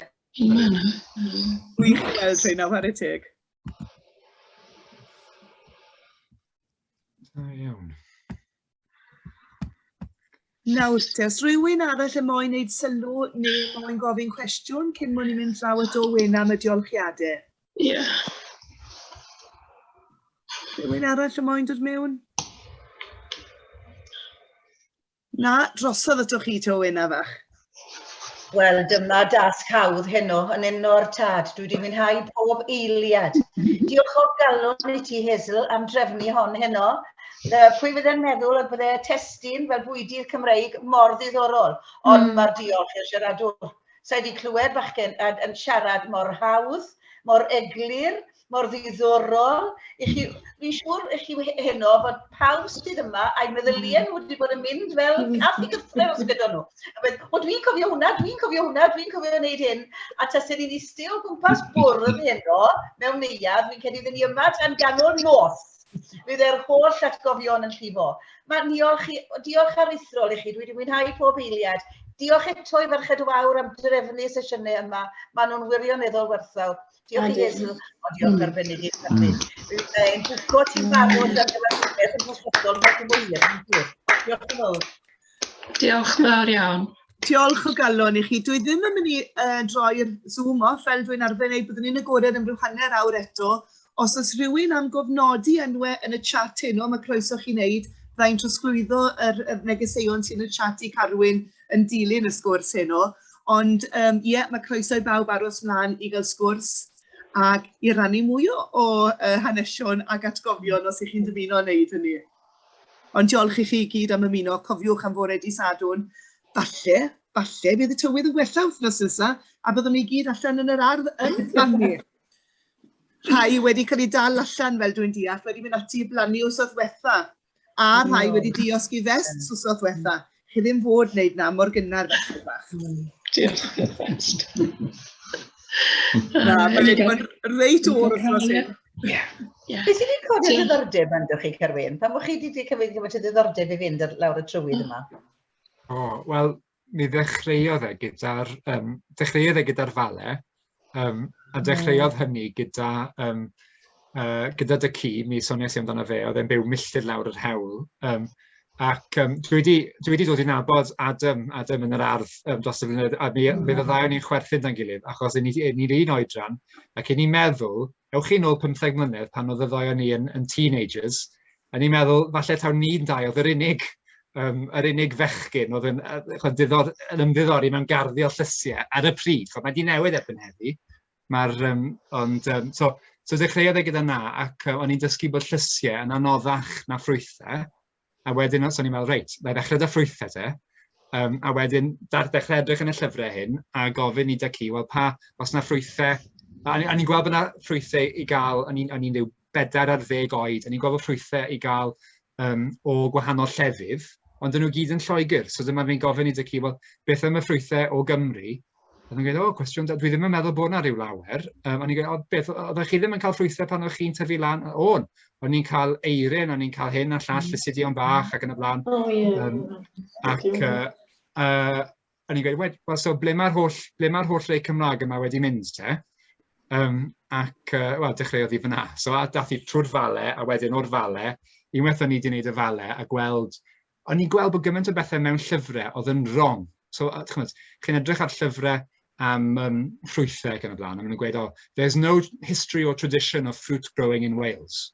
Wych i weld rheina, whare teg. Da iawn. Nawr te, os rhywun arall yn moyn wneud sylw neu moyn gofyn cwestiwn cyn mwyn i mynd draw at Owen am y diolchiadau. Ie. Yeah. Rhywun arall yn moyn dod mewn? Na, drosodd atoch chi te Owena fach. Wel, dyma dasg hawdd heno yn enw'r tad. Dwi wedi mwynhau pob eiliad. Diolch o galon i ti, Hazel, am drefnu hon heno. Pwy fydde'n meddwl y bydde testun fel bwydydd Cymreig mor ddiddorol, ond mm. mae'r diolch i'r siaradwr. Sa i wedi clywed bachgen yn siarad mor hawdd, mor eglur, mor ddiddorol. I chi, fi'n siŵr i chi heno fod pawb sydd yma a'i meddyliau nhw wedi bod yn mynd fel cath i gyffre os gyda nhw. A beth, o dwi'n cofio hwnna, dwi'n cofio hwnna, dwi'n cofio wneud hyn. A tasen ni'n eistedd o gwmpas bwrdd heno mewn neuadd, fi'n credu fydden ni yma tan ganol nos. Fydd e'r holl atgofion yn llifo. Mae diolch, i, diolch aruthrol i chi, dwi wedi mwynhau pob eiliad. Diolch eto i Ferched y Wawr am drefnu sesiynau yma. Maen nhw'n wirioneddol werthfawr. Diolch i Hazel, ond diolch arbennig i Cymru. Dwi'n bwco ti'n barod ar gyfer rhywbeth yn hollol mor gywir, yn siŵr. Diolch yn fawr. Diolch mawr iawn. Diolch o galon i chi. Dwi ddim yn mynd i uh, droi'r Zoom off fel dwi'n arfer wneud. Byddwn ni'n agored am ryw hanner awr eto. Os oes rhywun am gofnodi enwau yn y chat heno, mae croeso chi wneud. Byddai'n trosglwyddo yr, yr negeseuon sy'n y chat i Carwyn yn dilyn y sgwrs heno. Ond ie, um, yeah, mae croeso i bawb aros mlaen i gael sgwrs ac i rannu mwy o, o uh, hanesion ac atgofion os ych chi'n dymuno wneud hynny. Ond diolch i chi i gyd am ymuno. Cofiwch am fore di Sadwrn. Falle, falle bydd y tywydd yn gwella wythnos nesaf a byddwn ni gyd allan yn yr ardd yn plannu. Rhai wedi cael eu dal allan, fel dwi'n deall, wedi mynd ati i blannu wsos ddiwetha, a rhai wedi diosg i vests wsos ddiwetha. Chi ddim fod wneud na mor gynnar felly bach. Diolch i'r vest. Na, mae wedi bod yn reit oer wythnos hyn. Ie. Ie. Beth sydd wedi codi'r diddordeb ynddo chi, Carwyn? Pam bod chi wedi cymryd gymaint o ddiddordeb i fynd ar lawr y trywydd yma? O, wel, mi ddechreuodd e gyda'r um, dechreuodd e gyda'r fale, um, a dechreuodd mm. hynny gyda, um, uh, gyda dy ci, mi soniais i amdano fe, oedd e'n byw milltir lawr yr hewl. Um, ac um, dwi, wedi, dwi wedi dod i nabod Adam, Adam yn yr ardd um, dros y flynyddoedd, a mi, mm. mi fyddai ni'n chwerthin dan gilydd, achos ni'n ni, ni un oedran, ac i ni'n meddwl Ewch chi nôl 15 mlynedd pan oedd y ddou o ni yn, yn teenagers, a ni'n meddwl, falle taw ni'n dau oedd yr unig, um, yr unig fechgyn oedd yn, chod, diddor, yn ymddiddori mewn garddio llysiau ar y pryd. Chod, mae di newid erbyn heddi. Mae'r, um, ond, um, so, so dechreuodd e gyda na, ac uh, o'n i'n dysgu bod llysiau yn anoddach na ffrwythau, A wedyn, so o'n i'n meddwl, reit, na i ddechrau 'da ffrwythau te. Um, a wedyn, dar, dechrau edrych yn y llyfrau hyn a gofyn i da ci, wel pa, os na ffrwythau, a o'n i'n gweld bod yna ffrwythau i gael, o'n i'n rhyw 40 oed, o'n i'n gweld bod ffrwythau i gael um, o gwahanol llefydd, ond dyn nhw gyd yn Lloegr. So dyma fi'n gofyn i dy ci, wel, beth am y ffrwythau o Gymru? Oedd yn gweud, o, cwestiwn da, dwi ddim yn meddwl bod 'na rhyw lawer. Um, o'n i'n gweud, o, beth, oeddech chi ddim yn cael ffrwythau pan o'ch chi'n tyfu lan? O'n, o'n i'n cael eirin, o'n i'n cael hyn a llall, llysyddion bach ac yn y blaen. Oh, yeah. Um, ac uh, uh, o'n i'n gweud, well, well, so ble mae'r holl, ble mae'r holl rei Cymraeg yma wedi mynd te? Um, ac, uh, wel, dechreuodd i fyna. So, a dath i trwy'r fale, a wedyn o'r fale, unwaith o'n i wedi gwneud y fale a gweld o'n i'n gweld bod gymaint o bethau mewn llyfrau oedd yn wrong. So, chymod, chi'n edrych ar llyfrau am um, ffrwythau ac yn y blaen, a maen nhw'n gweud, oh, there's no history or tradition of fruit growing in Wales.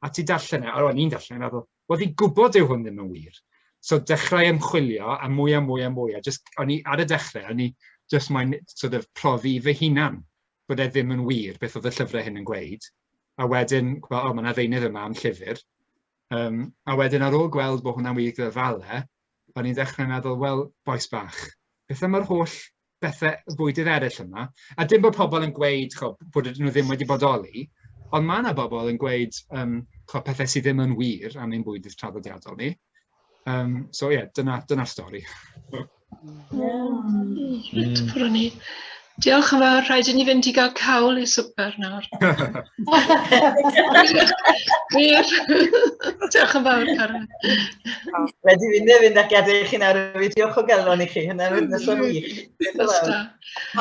A ti darllen e, a o'n i'n darllen e, meddwl, wel fi'n gwybod yw hwn ddim yn wir. So dechrau ymchwilio a mwy a mwy a mwy, a just, o'n i, ar y dechrau, o'n i just moyn sort of profi fy hunan bod e ddim yn wir beth oedd y llyfrau hyn yn gweud. A wedyn, gweld, o, mae yna ddeunydd yma am llyfr. Um, a wedyn ar ôl gweld bod hwnna'n wir gyda fale, o'n i'n dechrau meddwl, wel, boes bach, beth am yr holl bethau bwydydd eraill yma? A dim bod pobl yn gweud cho, bod nhw ddim wedi bodoli, ond mae yna bobl yn gweud um, cho, pethau sydd ddim yn wir am ein bwydydd traddodiadol ni. Um, so ie, yeah, dyna, dyna'r stori. Reit, ffwrdd ni. Diolch yn fawr, rhaid i ni fynd i gael cawl i swper nawr. Wir. Diolch yn fawr, Karen. Wedi fynd e fynd ac gadael i chi nawr hefyd. Diolch o galon i chi. Hynna'n noson wych. Diolch yn fawr.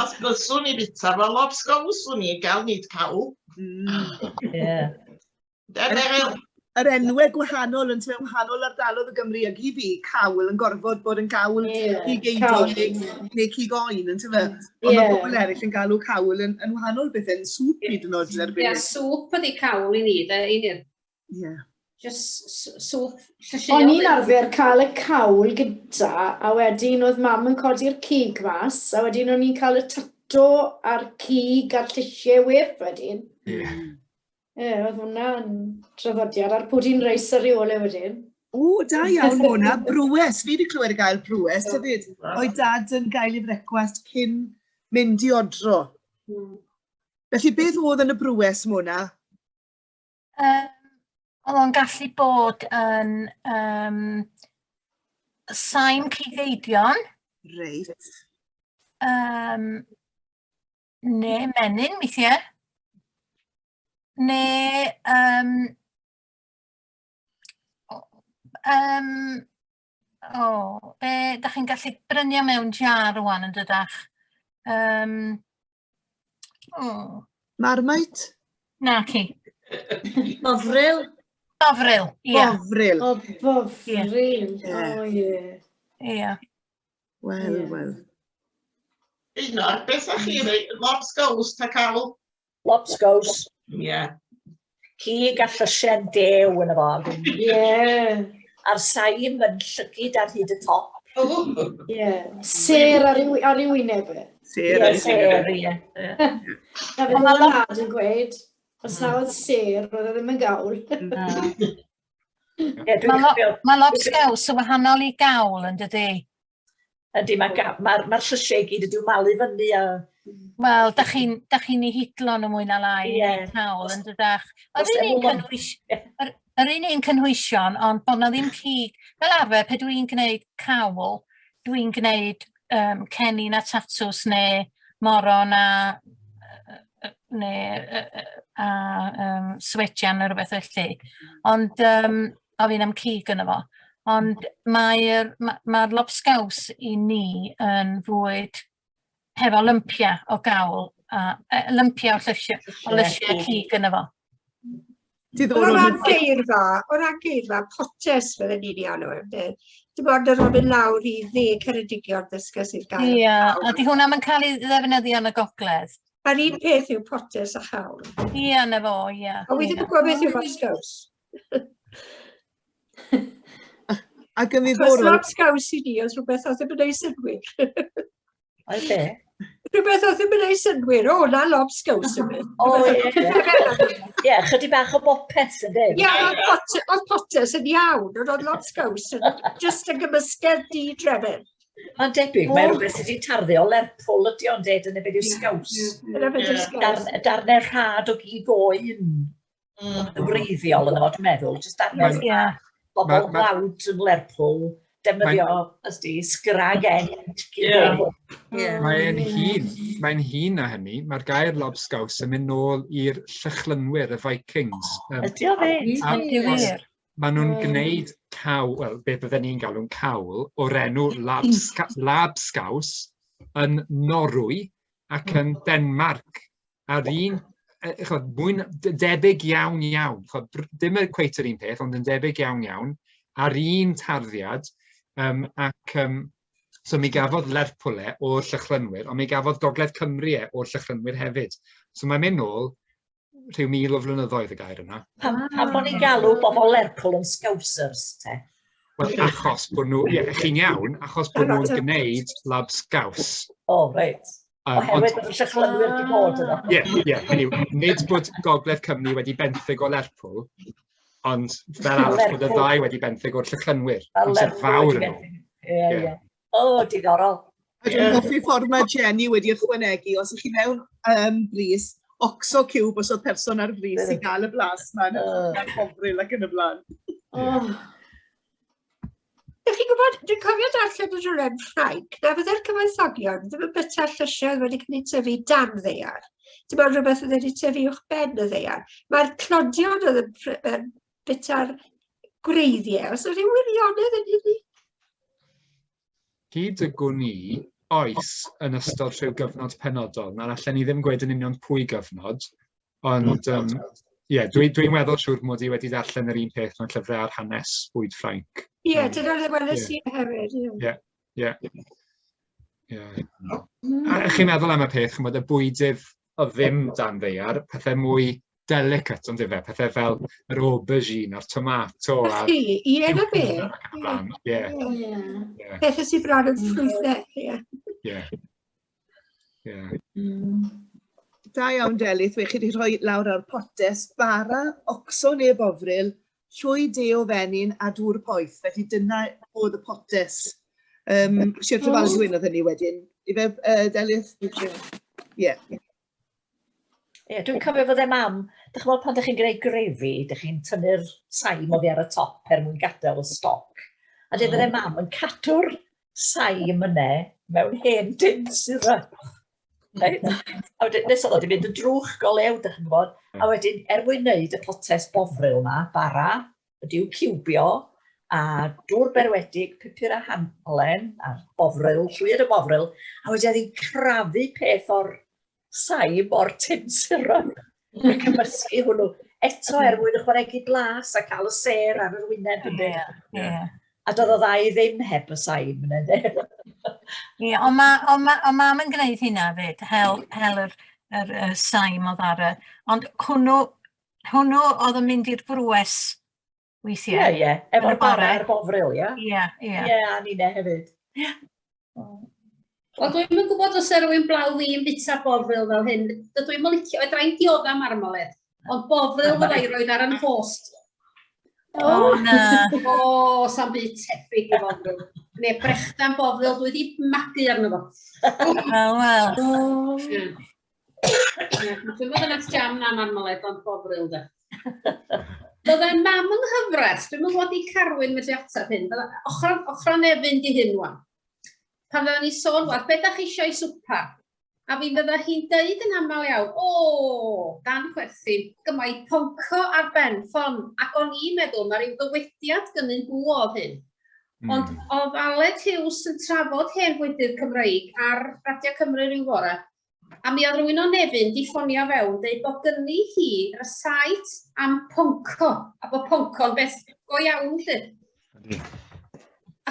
Os byswn i bita fo lobsgows, swn i'n gael nid cawl. Ie. Meryl. Yr enwau gwahanol yn mewn wahanol ardaloedd o Gymru ac i fi, cawl yn gorfod bod yn gawl yeah, cig eiddo neu, neu cig oen, yn tyfe? Ond yeah. mae pobl eraill yn galw cawl yn, yn wahanol beth yn sŵp hyd yn oed erbyn. Ie, yeah, sŵp ydi cawl i ni, de, i ni. Ie. Just sŵp llysieuol. O'n i'n arfer cael y cawl gyda, a wedyn oedd mam yn codi'r cig mas, a wedyn o'n i'n cael y tato a'r cig a'r llysiau wyrdd wedyn. Ie. Yeah. Ie, oedd hwnna'n traddodiad, a'r pwdin reis ar ei ôl e wedyn. O, da iawn Mona. Brwes, fi wedi clywed y gael brwes hefyd. Oedd dad yn gael ei frecwast cyn mynd i odro. Mm. Felly beth oedd yn y brwes, Mona? Um, oedd o'n gallu bod yn um, saim cigeidion. Reit. Um, neu menyn weithiau. Neu um, um, o, be da chi'n gallu brynu mewn jar rwan yn dydach? Um, oh. Marmite? Na ci. Bovril? Bovril, ie. Bovril. O, bovril. O, ie. Ie. Wel, yeah. wel. Einar, beth â chi rei? Lobsgows ta cawl? Lobsgows. Ie. Yeah. Cig a llysiau'n dew yn y fo. Ie. A'r saim yn llygid ar hyd y top. Ie. Ser ar ei, ar ei wyneb e. Ser. Ie, ser, ie. Na fe oedd nhad yn gweud, os na oedd ser, oedd e ddim yn gawl. Na. Ie, dwi'n Mae lo, ma lobsgows yn wahanol i gawl yn dydy? Ydy, mae'r ma, ma, ma llysiau i gyd ydyw malu fyny a... Wel, da chi'n da chi ei hidlo nhw mwy na lai Ie. yeah. cawl yn dydach. Yr Os un un efo- cynhwys, yr, yr un un cynhwysion, ond bod na ddim cig. Fel arfer, pe dwi'n gwneud cawl, dwi'n gwneud um, cennin a tatws neu moron a neu a um, swedian neu rhywbeth felly. Ond um, o fi'n am cig yno fo. Ond mae'r ma, mae'r lobsgaws i ni yn fwyd hefo lympiau o gawl a e, lympiau o llysiau, o lysiau cig yno fo. O ran geirfa, o ran geirfa, potes fydden ni'n ei alw e. Dim ond ar ôl mynd lawr i dde Ceredigion ddysges i'r gair. Ie, a di hwnna'n cael ei ddefnyddio yn y gogledd? A'r un peth yw potes a chawl. Ie, na fo, ie. A wi ddim yn gwybod beth yw lobscows. Ac yn ddiddorol... Lobscows i ni oedd rhywbeth oedd ddim yn ei synwyr. Oedd be? Rhywbeth oedd ddim yn ei synwyr. O, na lobscows yn mynd. O, ie. Ie, chydig bach o bopeth yn dweud. Ie, oedd potes yn iawn, ond oedd lobscows yn just yn gymysgedd di-drefn. Mae'n debyg, mae rhywbeth sydd wedi tarddu o Lerpwl ydi o'n dweud, yna beth yw sgaws. Dyna beth yw sgaws. Darnau rhad o gig oen. Yn wreiddiol yna fo, dwi'n meddwl. Jyst darnau bobl dlawd yn Lerpwl, defnyddio, ysdi, sgrag end. Mae'n hun, mae'n hun na hynny. Mae'r gair lobsgaws yn mynd nôl i'r Llychlynwyr, y Vikings. Ydy o fe? Ydy wir. Maen nhw'n gwneud cawl, wel, beth bydden ni'n galw'n cawl, o'r enw labsgaws yn Norwy ac yn Denmark. A'r un, chod, mwyn, debyg iawn iawn, chod, dim y cweit yr un peth, ond yn debyg iawn iawn, a'r un tarddiad, ac so mi gafodd Lerpwl e o'r Llychlynwyr, ond mi gafodd Gogledd Cymru e o'r Llychlynwyr hefyd. So mae'n mynd nôl rhyw 1,000 o flynyddoedd y gair yna. Pam bod ni'n galw bobl Lerpwl yn Scousers, te? Wel, achos bod nhw, ie, chi'n iawn, achos bod nhw'n gwneud lobsgaws. O, reit. Oherwydd bod y Llychlynwyr wedi bod yno. Ie, ie, hynny yw, nid bod Gogledd Cymru wedi benthyg o Lerpwl, ond fel arall bod y ddau wedi benthyg o'r Llychlynwyr. Amser fawr yn ôl. Ie, ie. O, diddorol. A dwi'n hoffi ffordd mae Jenny wedi ychwanegu, os ych chi mewn brys, oxo ciwb os oedd person ar frys i gael y blas 'ma, yn bovril ac yn y blaen. Ydych chi'n gwybod, dwi'n cofio darllen yn rhywle yn Ffrainc, na fydde'r cyfoethogion ddim yn byta llysiau oedd wedi cael eu tyfu dan ddaear. Dim ond rhywbeth oedd wedi tyfu uwch ben y ddaear. Mae'r tlodion oedd yn byta'r gwreiddiau. Oes yna rhyw wirionedd yn hynny? Hyd y gwn i, oes, yn ystod rhyw gyfnod penodol. Nawr allen ni ddim gweud yn union pwy gyfnod, ond ie, dwi'n dwi weddol siŵr mod i wedi darllen yr un peth mewn llyfrau ar hanes bwyd Ffrainc. Ie, yeah, dyna'r le weles i hefyd. Ie, ie. Ie. A chi'n meddwl am y peth, ch'mod, y bwydydd oedd ddim dan ddaear, pethau mwy delicate, ond ife, pethau fel yr aubergine a'r tomato. A'r... Chi, ie na be. Ie. Pethau sy'n bron yn ffrwythau, ie. Ie. Ie. Da iawn, Delyth, fe chi wedi rhoi lawr ar potes, bara, ocso neu bovril, llwy de o fenyn a dŵr poeth. Felly dyna oedd y potes. Sir Drefaldwyn oedd hynny wedyn. Ife, Delyth? Ie. Ie, dwi'n cofio fod e mam, dych chi'n pan dych chi'n gwneud grefi, dych chi'n tynnu'r saim oddi ar y top er mwyn gadael y stoc. A dweud fod e mam yn cadw'r saim yna mewn hen dyn syrup. Reit? A wedyn, nes oedd o wedi mynd yn drwch go lew, dych chi'n gwybod. A wedyn, er mwyn wneud y potes bovril yma, bara, wedi'w ciwbio, a dŵr berwedig, pupur a halen, a'r bovril, llwyr y bovril, a wedyn oedd hi'n crafu peth o'r saim o'r tin syrup a cymysgu hwnnw eto er mwyn ychwanegu blas a cael y sêr ar yr wyneb ynddi. Ie. A doedd o ddau ddim heb y saim yna, ynddi. Ie, ond ma, ond ma, ond mam yn gwneud hynna fyd, hel, hel yr, yr, yr saim oedd ar y... Ond hwnnw, hwnnw oedd yn mynd i'r brwes weithiau. Ie, ie, efo'r bara a'r bovril, ie? Ie, ie. Ie, a ninne hefyd. Ie. Wel, dwi'm yn gwybod os yw rhywun blaw fi'n bita bovril fel hyn. Dydw i'm yn licio, fedra i'm diodda marmalade, ond bovril fydda i roed ar yn host. O, na. O, sa'm byd tebyg i bovril. Neu brechdan bovril, dwi wedi magu arno fo. Wel, wel. Ie. Dwi'n meddwl at jam na marmalade, ond bovril de. Byddai mam yng nghyfraith, dwi'm yn gwybod i Carwyn medru ateb hyn, bydda, ochr, ochr nefyn di hyn wan. Pan fydda ni sôn, wel, be da chi eisiau i swpa? A fi fydda hi'n deud yn aml iawn, o, dan chwerthin, gymai ponco ar ben ffon, ac o'n i'n meddwl mae rhyw ddywediad gynnyn nhw oedd hyn. Ond oedd Aled Hughes yn trafod hen fwydydd Cymreig ar Radio Cymru ryw fore, a mi oedd rhywun o Nefyn di ffonio fewn, deud bod gynni hi rysáit am ponco, a bod ponco'n beth go iawn, lly.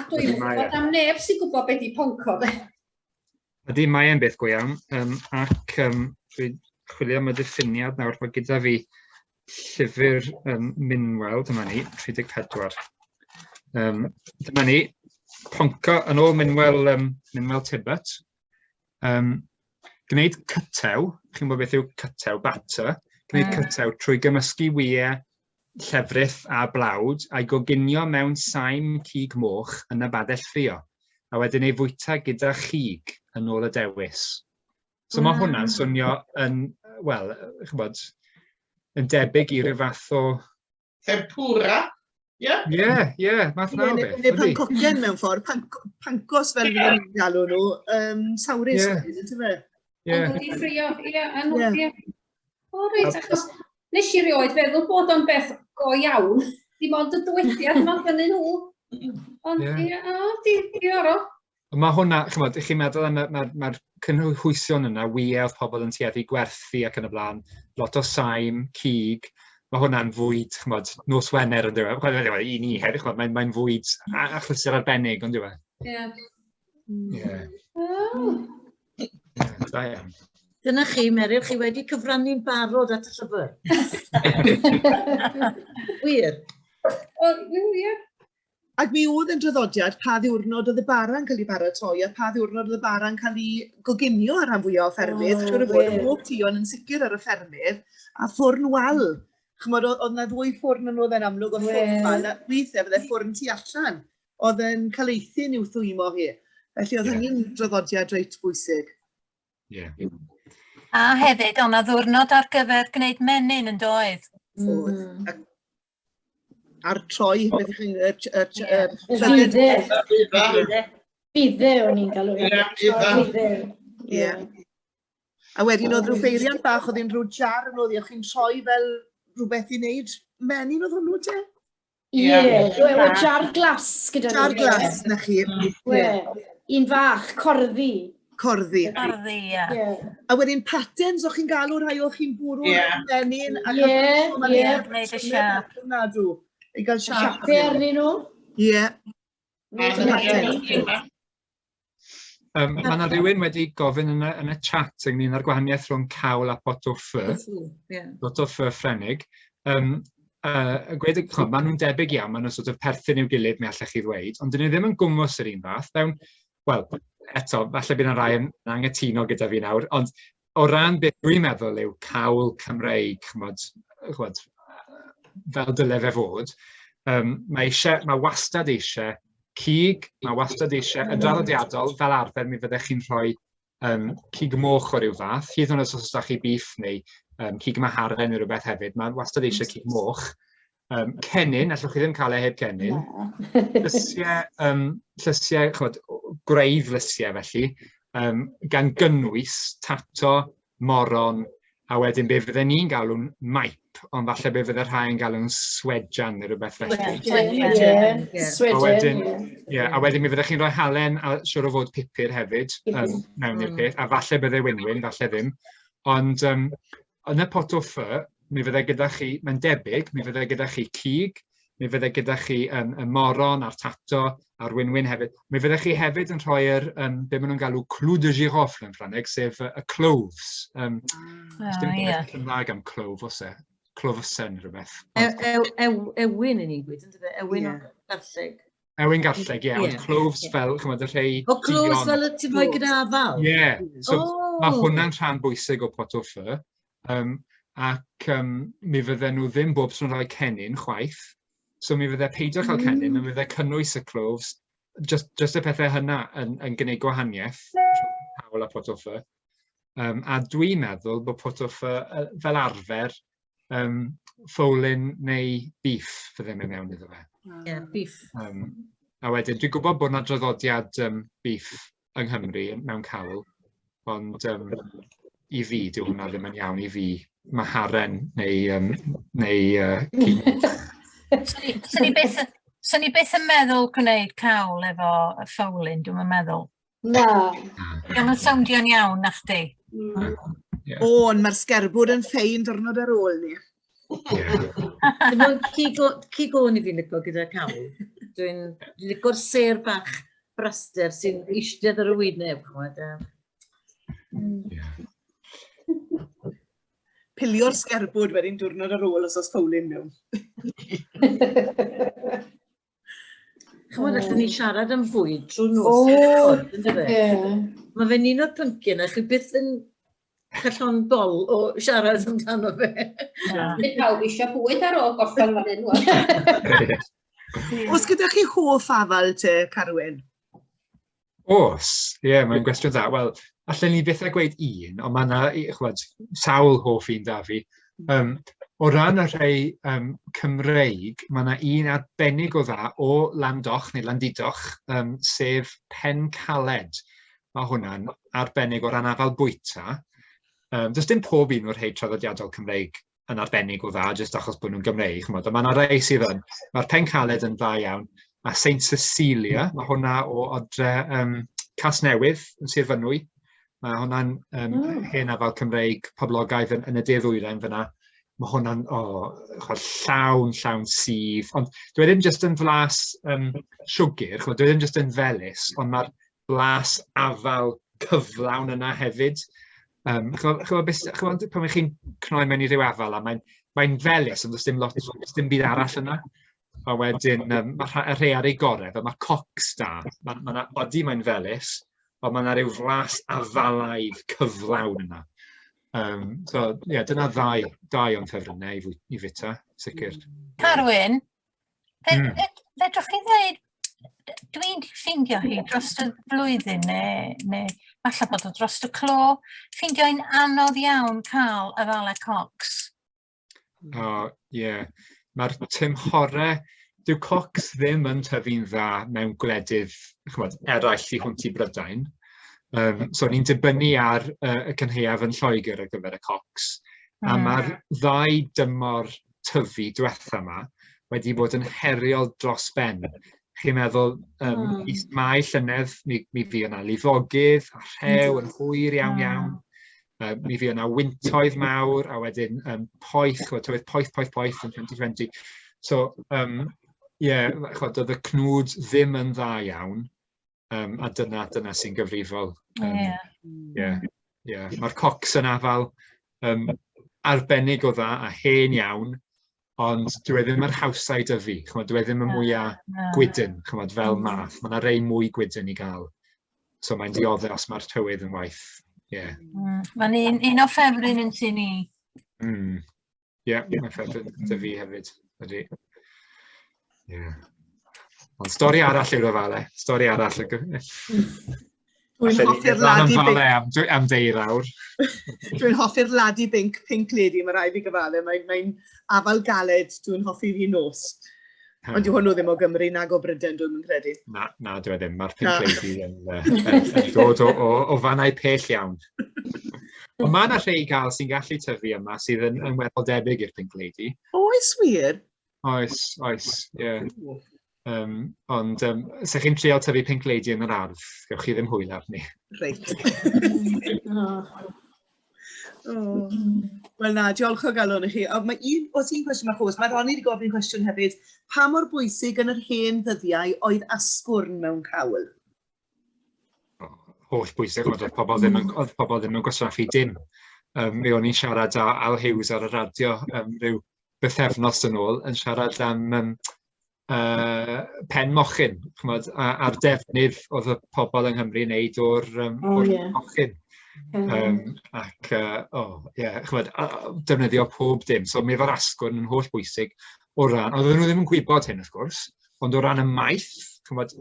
A dwi'n gwybod am neb sy'n gwybod beth di ponco, de. Ydy, mae e'n beth go iawn, ac Dwi'n chwilio am y diffiniad nawr, mae gyda fi llyfr Minwel, dyma ni, 34. Dyma ni, ponco yn ôl Minwel, Minwel Tibbot. Gwneud cytew, chi'n gwybod beth yw cytew, batter, gwneud cytew trwy gymysgu wyau, llefrith a blawd a'i goginio mewn saim cig moch yn y badell ffrio, a wedyn ei fwyta gyda chig yn ôl y dewis. So mae hwnna'n swnio yn, wel, ch'mod, yn debyg i ryw fath o... Tempura, ie? Ie, ie, math 'na o beth. Neu pancocen mewn ffordd, pancos fel fydden ni'n galw nhw, sawrus, yndyfe? Ie. Ond wedi ffrio, ie, yn ie. O reit, achos nes i rioed feddwl bod o'n beth go iawn, dim ond y dywediad ma'n fyny nhw. Ond ie, o, diddorol. Ond mae hwnna, chimod, chi'n meddwl am y, mae'r ma cynhwysion yna, wyau oedd pobl yn tueddu gwerthu ac yn y blaen, lot o saim, cig, mae hwnna'n fwyd, chimod, nos Wener yn dweud, i ni hefyd, chimod, mae'n mae fwyd achlysur arbennig, ond dweud. Ie. Ie. Oh. Da iawn. Dyna chi, Meryl, chi wedi cyfrannu'n barod at y llyfr. Wir. O, ie. Ac mi oedd yn draddodiad pa ddiwrnod oedd y bara'n cael ei baratoi a pa ddiwrnod oedd y bara'n cael ei goginio ar rhan fwyaf o ffermydd. Siŵr o fod, ym mhob tŷ ond yn sicr ar y ffermydd, a ffwrn wal. Chimod, oedd 'na ddwy ffwrn yn oedd e'n amlwg, oedd ffwrn wal, a weithiau fydde ffwrn tu allan oedd yn cael eithin i'w thwymo hi. Felly oedd hynny'n draddodiad reit bwysig. Ie. A hefyd, oedd 'na ddiwrnod ar gyfer gwneud menyn yn doedd? Oedd. A'r troi, beth ych chi'n... Fidde. Fidde o'n i'n galw. Fidde. Ie. A wedyn oedd rhyw beiriant bach, oedd hi'n rhyw jar yn oedd, chi'n troi fel rhywbeth i wneud menyn oedd hwnnw te? Ie, yeah. jar glas gyda Jar glas, na chi. Ie. Un fach, corddi. Corddi. Corddi, ie. A wedyn patterns, o'ch chi'n galw rhai o'ch chi'n bwrw'r menyn. Ie, ie. Gwneud y siâp. Nadw. I gael siâp. Siapau arnyn nhw. Ie. Mae yna rhywun wedi gofyn yn y, yn y chat ynglyn â'r gwahaniaeth rhwng cawl a pot o ffy. Yeah. Pot o ffy Ffrenig. Gweud, ch'mod, maen nhw'n debyg iawn, maen nhw'n sort of perthyn i'w gilydd, mi allech chi ddweud, ond dyn nhw ddim yn gwmws yr un fath. Mewn, wel, eto, falle bydd yna rai yn anghytuno gyda fi nawr, ond o ran beth dwi'n meddwl yw cawl Cymreig, ch'mod, ch'mod, fel dyle fe fod, mae eisiau, mae wastad eisiau cig, mae wastad eisiau, yn draddodiadol, fel arfer mi fyddech chi'n rhoi cig moch o ryw fath, hyd yn oed os oes 'da chi beef neu cig maharen neu rhywbeth hefyd, mae wastad eisiau cig moch. Cennin, allwch chi ddim cael e heb cennin. Llysiau, llysiau, ch'mod, gwreidd lysiau felly, gan gynnwys tato, moron, a wedyn be fydden ni'n galw'n maip, ond falle be fydde rhai yn galw'n swejan neu rhywbeth felly. Ie, A wedyn, ie, a wedyn mi fyddech chi'n rhoi halen a siŵr o fod pupur hefyd mewn i'r peth, a falle bydde winwyn, falle ddim. Ond yn y pot o ffy, mi fydde gyda chi, mae'n debyg, mi fydde gyda chi cig, mi fydde gyda chi y moron a'r tato a'r winwyn hefyd. Mi fydde chi hefyd yn rhoi'r, be maen nhw'n galw clou de girofle yn Ffrangeg, sef y cloves. Dim gair Cymraeg am clove, oes e? Clofysen neu rhywbeth. Ewyn yn ni'n gweud, yndyfe? Ewyn o garlleg. Ewyn garlleg, ie, ond cloves fel, ch'mod, y rhei O, cloves fel y ti'n rhoi gyda afal? Ie, so mae hwnna'n rhan bwysig o pot o ffy. Ac mi fydden nhw ddim bob tro'n rhoi cennin chwaith. So mi fydde peidio cael cennin, mm. mi fydde cynnwys y cloves, just y pethau hynna yn gwneud gwahaniaeth rhwng cawl a pot o ffy. A dwi'n meddwl bod pot o ffy fel arfer ffowlyn neu beef fydde'n mynd mewn iddo fe. Ie, yeah, beef. A wedyn, dwi'n gwybod bod yna draddodiad beef yng Nghymru mewn cawl, ond i fi, dyw hwnna ddim yn iawn i fi. Mae haren neu cig moch. Swn i byth yn meddwl gwneud cawl efo y ffowlyn, dwi'm yn meddwl. Na. Dio'm yn sowndio'n iawn, na chdi? O, ond mae'r sgerbwd yn ffein diwrnod ar ôl ni. Dim ond cig o, cig o'n i fi'n licio gyda cawl. Dwi'n licio'r sêr bach braster sy'n eistedd ar y wyneb, ch'mod. Pilio'r sgerbwd wedyn diwrnod ar ôl os oes ffowlyn mewn. Chymod, allwn ni siarad am fwyd drwy nos. O, ie. Mae fe'n un o'r pynciau na, chi byth yn cael llond bol o siarad amdano fe. Bydd pawb eisiau bwyd ar ôl gorffen fan hyn. Oes gyda chi hoff afal te, Carwyn? Oes, ie, yeah, mae'n gwestiwn dda. Wel, allen ni byth a gweud un, ond mae yna, chwbod, sawl hoff un da fi. O ran y rhai Cymreig, mae yna un arbennig o dda o Landoch neu Landudoch, sef Pen Caled. Mae hwnna'n arbennig o ran afal bwyta. Does dim pob un o'r rhai traddodiadol Cymreig yn arbennig o dda, jyst achos bod nhw'n Gymreig, chimod, ond mae yna rhai sydd yn. Mae'r Pen Caled yn dda iawn. A Saint Cecilia, mae hwnna o odre Casnewydd yn Sir Fynwy. Mae hwnna'n hen afal Cymreig poblogaidd yn y de-ddwyrain fyna. Mae hwnna'n, o, ch'mod, llawn, llawn sudd. Ond dyw e ddim jyst yn flas siwgr, ch'mod, dyw e ddim jyst yn felys, ond mae'r blas afal cyflawn yna hefyd. Ch'mod, ch'mod beth, ch'mod, pan ych chi'n cnoi mewn i ryw afal a mae'n felys, ond does dim lot, does dim byd arall yna. A wedyn, mae y rhai ar ei gorau, fel mae cocs da, odi mae'n felys, ond mae yna ryw flas afalaidd cyflawn yna. So, ie, yeah, dyna ddau o'n ffefrynnau i fita, sicr. Carwyn, fedrwch chi ddweud, dwi'n ffeindio hi dros y flwyddyn neu falle bod o dros y clo, ffeindio hi'n anodd iawn cael afalau cocs. O, ie. Yeah. Mae'r tymhorau, dyw cocs ddim yn tyfu'n dda mewn gwledydd, ch'mod, eraill tu hwnt i Brydain. So ni'n dibynnu ar y cynhaeaf yn Lloegr ar gyfer y cocs. A mae'r ddau dymor tyfu diwetha yma wedi bod yn heriol dros ben. Chi'n meddwl, mis Mai llynedd, mi fu yna lifogydd a rhew yn hwyr iawn iawn. Mi fu yna wyntoedd mawr a wedyn poeth, ch'mod, tywydd poeth, poeth, poeth yn 2020. So, ie, ch'mod, doedd y cnwd ddim yn dda iawn, a dyna sy'n gyfrifol. Ie, ie. Mae'r cocs yn afal arbennig o dda a hen iawn, ond dyw e ddim yr hawsa i dyfu, ch'mod, dyw e ddim y mwya gwydn, ch'mod, fel math. Mae yna rei mwy gwydn i gael. So mae'n dioddef os mae'r tywydd yn waeth. Ie. Mae'n un o ffefryn yn tŷ ni. Ie, mae'n ffefryn 'da fi hefyd. Ydy. Ie. Ond stori arall yw'r afalau. Stori arall. Dwi'n hoffi'r ladi binc. Am deir awr. Dwi'n hoffi'r ladi binc, pink lady, mae rhaid fi gyfadde. Mae'n afal galed, dwi'n hoffi fi nos. Ond dyw hwnnw ddim o Gymru nag o Brydain, dwi'n yn credu. Na, na, dwi e ddim. Mae'r pink lady yn dod o fannau pell iawn. Ond mae yna rhai i gael sy'n gallu tyfu yma sydd yn weddol debyg i'r pink lady. Oes wir? Oes, oes, ie. Ond se chi'n trial tyfu pink lady yn yr ardd, gewch chi ddim hwyl arni. Reit. Oh. Wel na, diolch o galon i chi. O, mae un, oes un cwestiwn bach oes, mae Ronnie wedi gofyn cwestiwn hefyd. Pa mor bwysig yn yr hen ddyddiau oedd asgwrn mewn cawl? Oh, holl bwysig, oedd pobl ddim yn, oedd pobl ddim yn gwastraffu dim. Mi o'n i'n siarad â Al Hughes ar y radio rhyw bythefnos yn ôl, yn siarad am pen mochyn, ch'mod, a'r defnydd oedd y pobl yng Nghymru yn wneud o'r mochyn. Ac, oh, ie, ch'mod, defnyddio pob dim. So mi efo'r asgwrn yn holl bwysig o ran, oedden nhw ddim yn gwybod hyn wrth gwrs, ond o ran y maeth, ch'mod,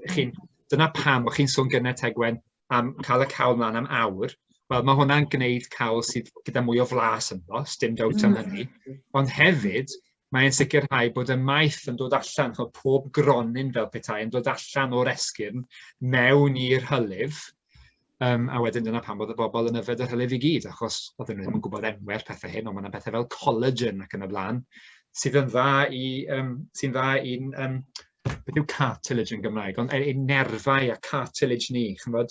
dyna pam o'ch chi'n sôn gynne Tegwen am cael y cawl mlaen am awr. Wel, mae hwnna'n gwneud cawl sydd gyda mwy o flas ynddo, dim dowt am hynny. Ond hefyd, mae'n sicrhau bod y maeth yn dod allan, ch'mod, pob gronyn fel petai yn dod allan o'r esgyrn mewn i'r hylif. A wedyn dyna pam oedd y bobl yn yfed yr hylif i gyd, achos oedden nhw ddim yn gwybod enwau'r pethau hyn, ond mae yna pethau fel collagen ac yn y blaen, sydd yn dda i, sy'n dda i'n, beth yw cartilage yn Gymraeg, ond ein nerfau a cartilage ni, ch'mod,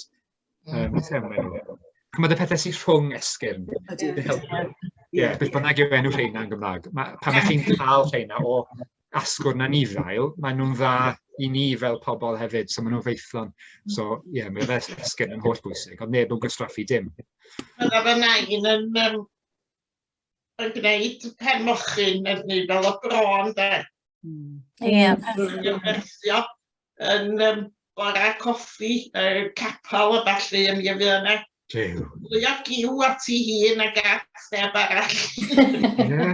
beth yw enw nhw? Ch'mod y pethau sydd rhwng esgyrn? Ie, beth bynnag yw enw rheina yn Gymraeg. Pan ych chi'n cael rheina o asgwrn anifail, maen nhw'n dda i ni fel pobl hefyd, so maen nhw'n feithlon. So ie, yeah, mae'r esgyrn yn holl bwysig, ond neb yn gwastraffu dim. Bydda fy nain yn, um, yn gwneud pen mochyn yn neu fel y bron, de. Ie. Yeah. Yn gwerthio yn um, bora coffi, uh, capel a ballu, yn mi fydd yna Jiw. Fwy o giw at ei hun ag at neb arall. Ie.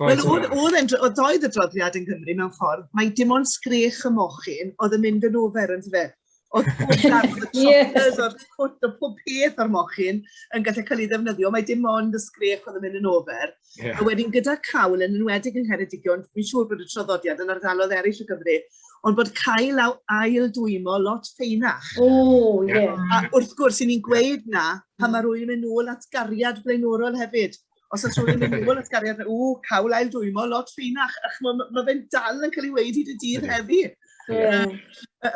Wel, oedd, oedd, e'n, oedd oedd y droddiad yng Nghymru mewn ffordd, mae dim ond sgrech y mochyn oedd yn mynd yn ofer yn fe. Oedd pob darn, y choppers, o'r cwt, o pob peth o'r mochyn yn gallu cael ei ddefnyddio, mae dim ond y sgrech oedd yn mynd yn ofer. Yeah. A wedyn gyda cawl, yn enwedig yng Ngheredigion, fi'n siŵr bod y traddodiad yn ardaloedd eraill o Gymru, ond bod cael aw ail dwymo lot ffeinach. O, oh, ie. Yeah. A wrth gwrs, i ni'n gweud na, pan mae rhywun yn mynd nôl at gariad blaenorol hefyd. Os oes rhywun yn mynd nôl at gariad, o, cawl ail dwymo lot ffeinach. Ach, mae ma fe'n dal yn cael ei weud hyd y dydd heddi. Yeah.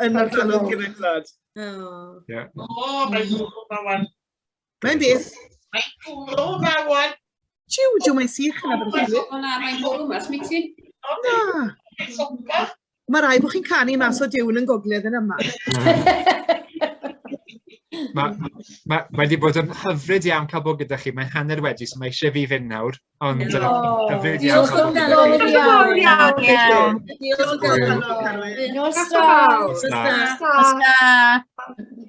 Yn ardaloedd gyda'n gwlad. O, mae'n bwrw ma wan. Mae'n beth? Mae'n bwrw ma wan. Jiw, jiw, mae'n sych yn Abertawe. O na, mae'n bwrw mas, mi ti? Na. Mae rai bod chi'n canu mas o diwn yn gogledd yn yma. Mae ma, ma wedi bod yn hyfryd iawn cael bod gyda chi. Mae'n hanner wedi, so mae eisiau fi fynd nawr. Ond oh, hyfryd iawn cael bod gyda chi. Diolch yn fawr iawn. Nos da. Nos da. Nos da.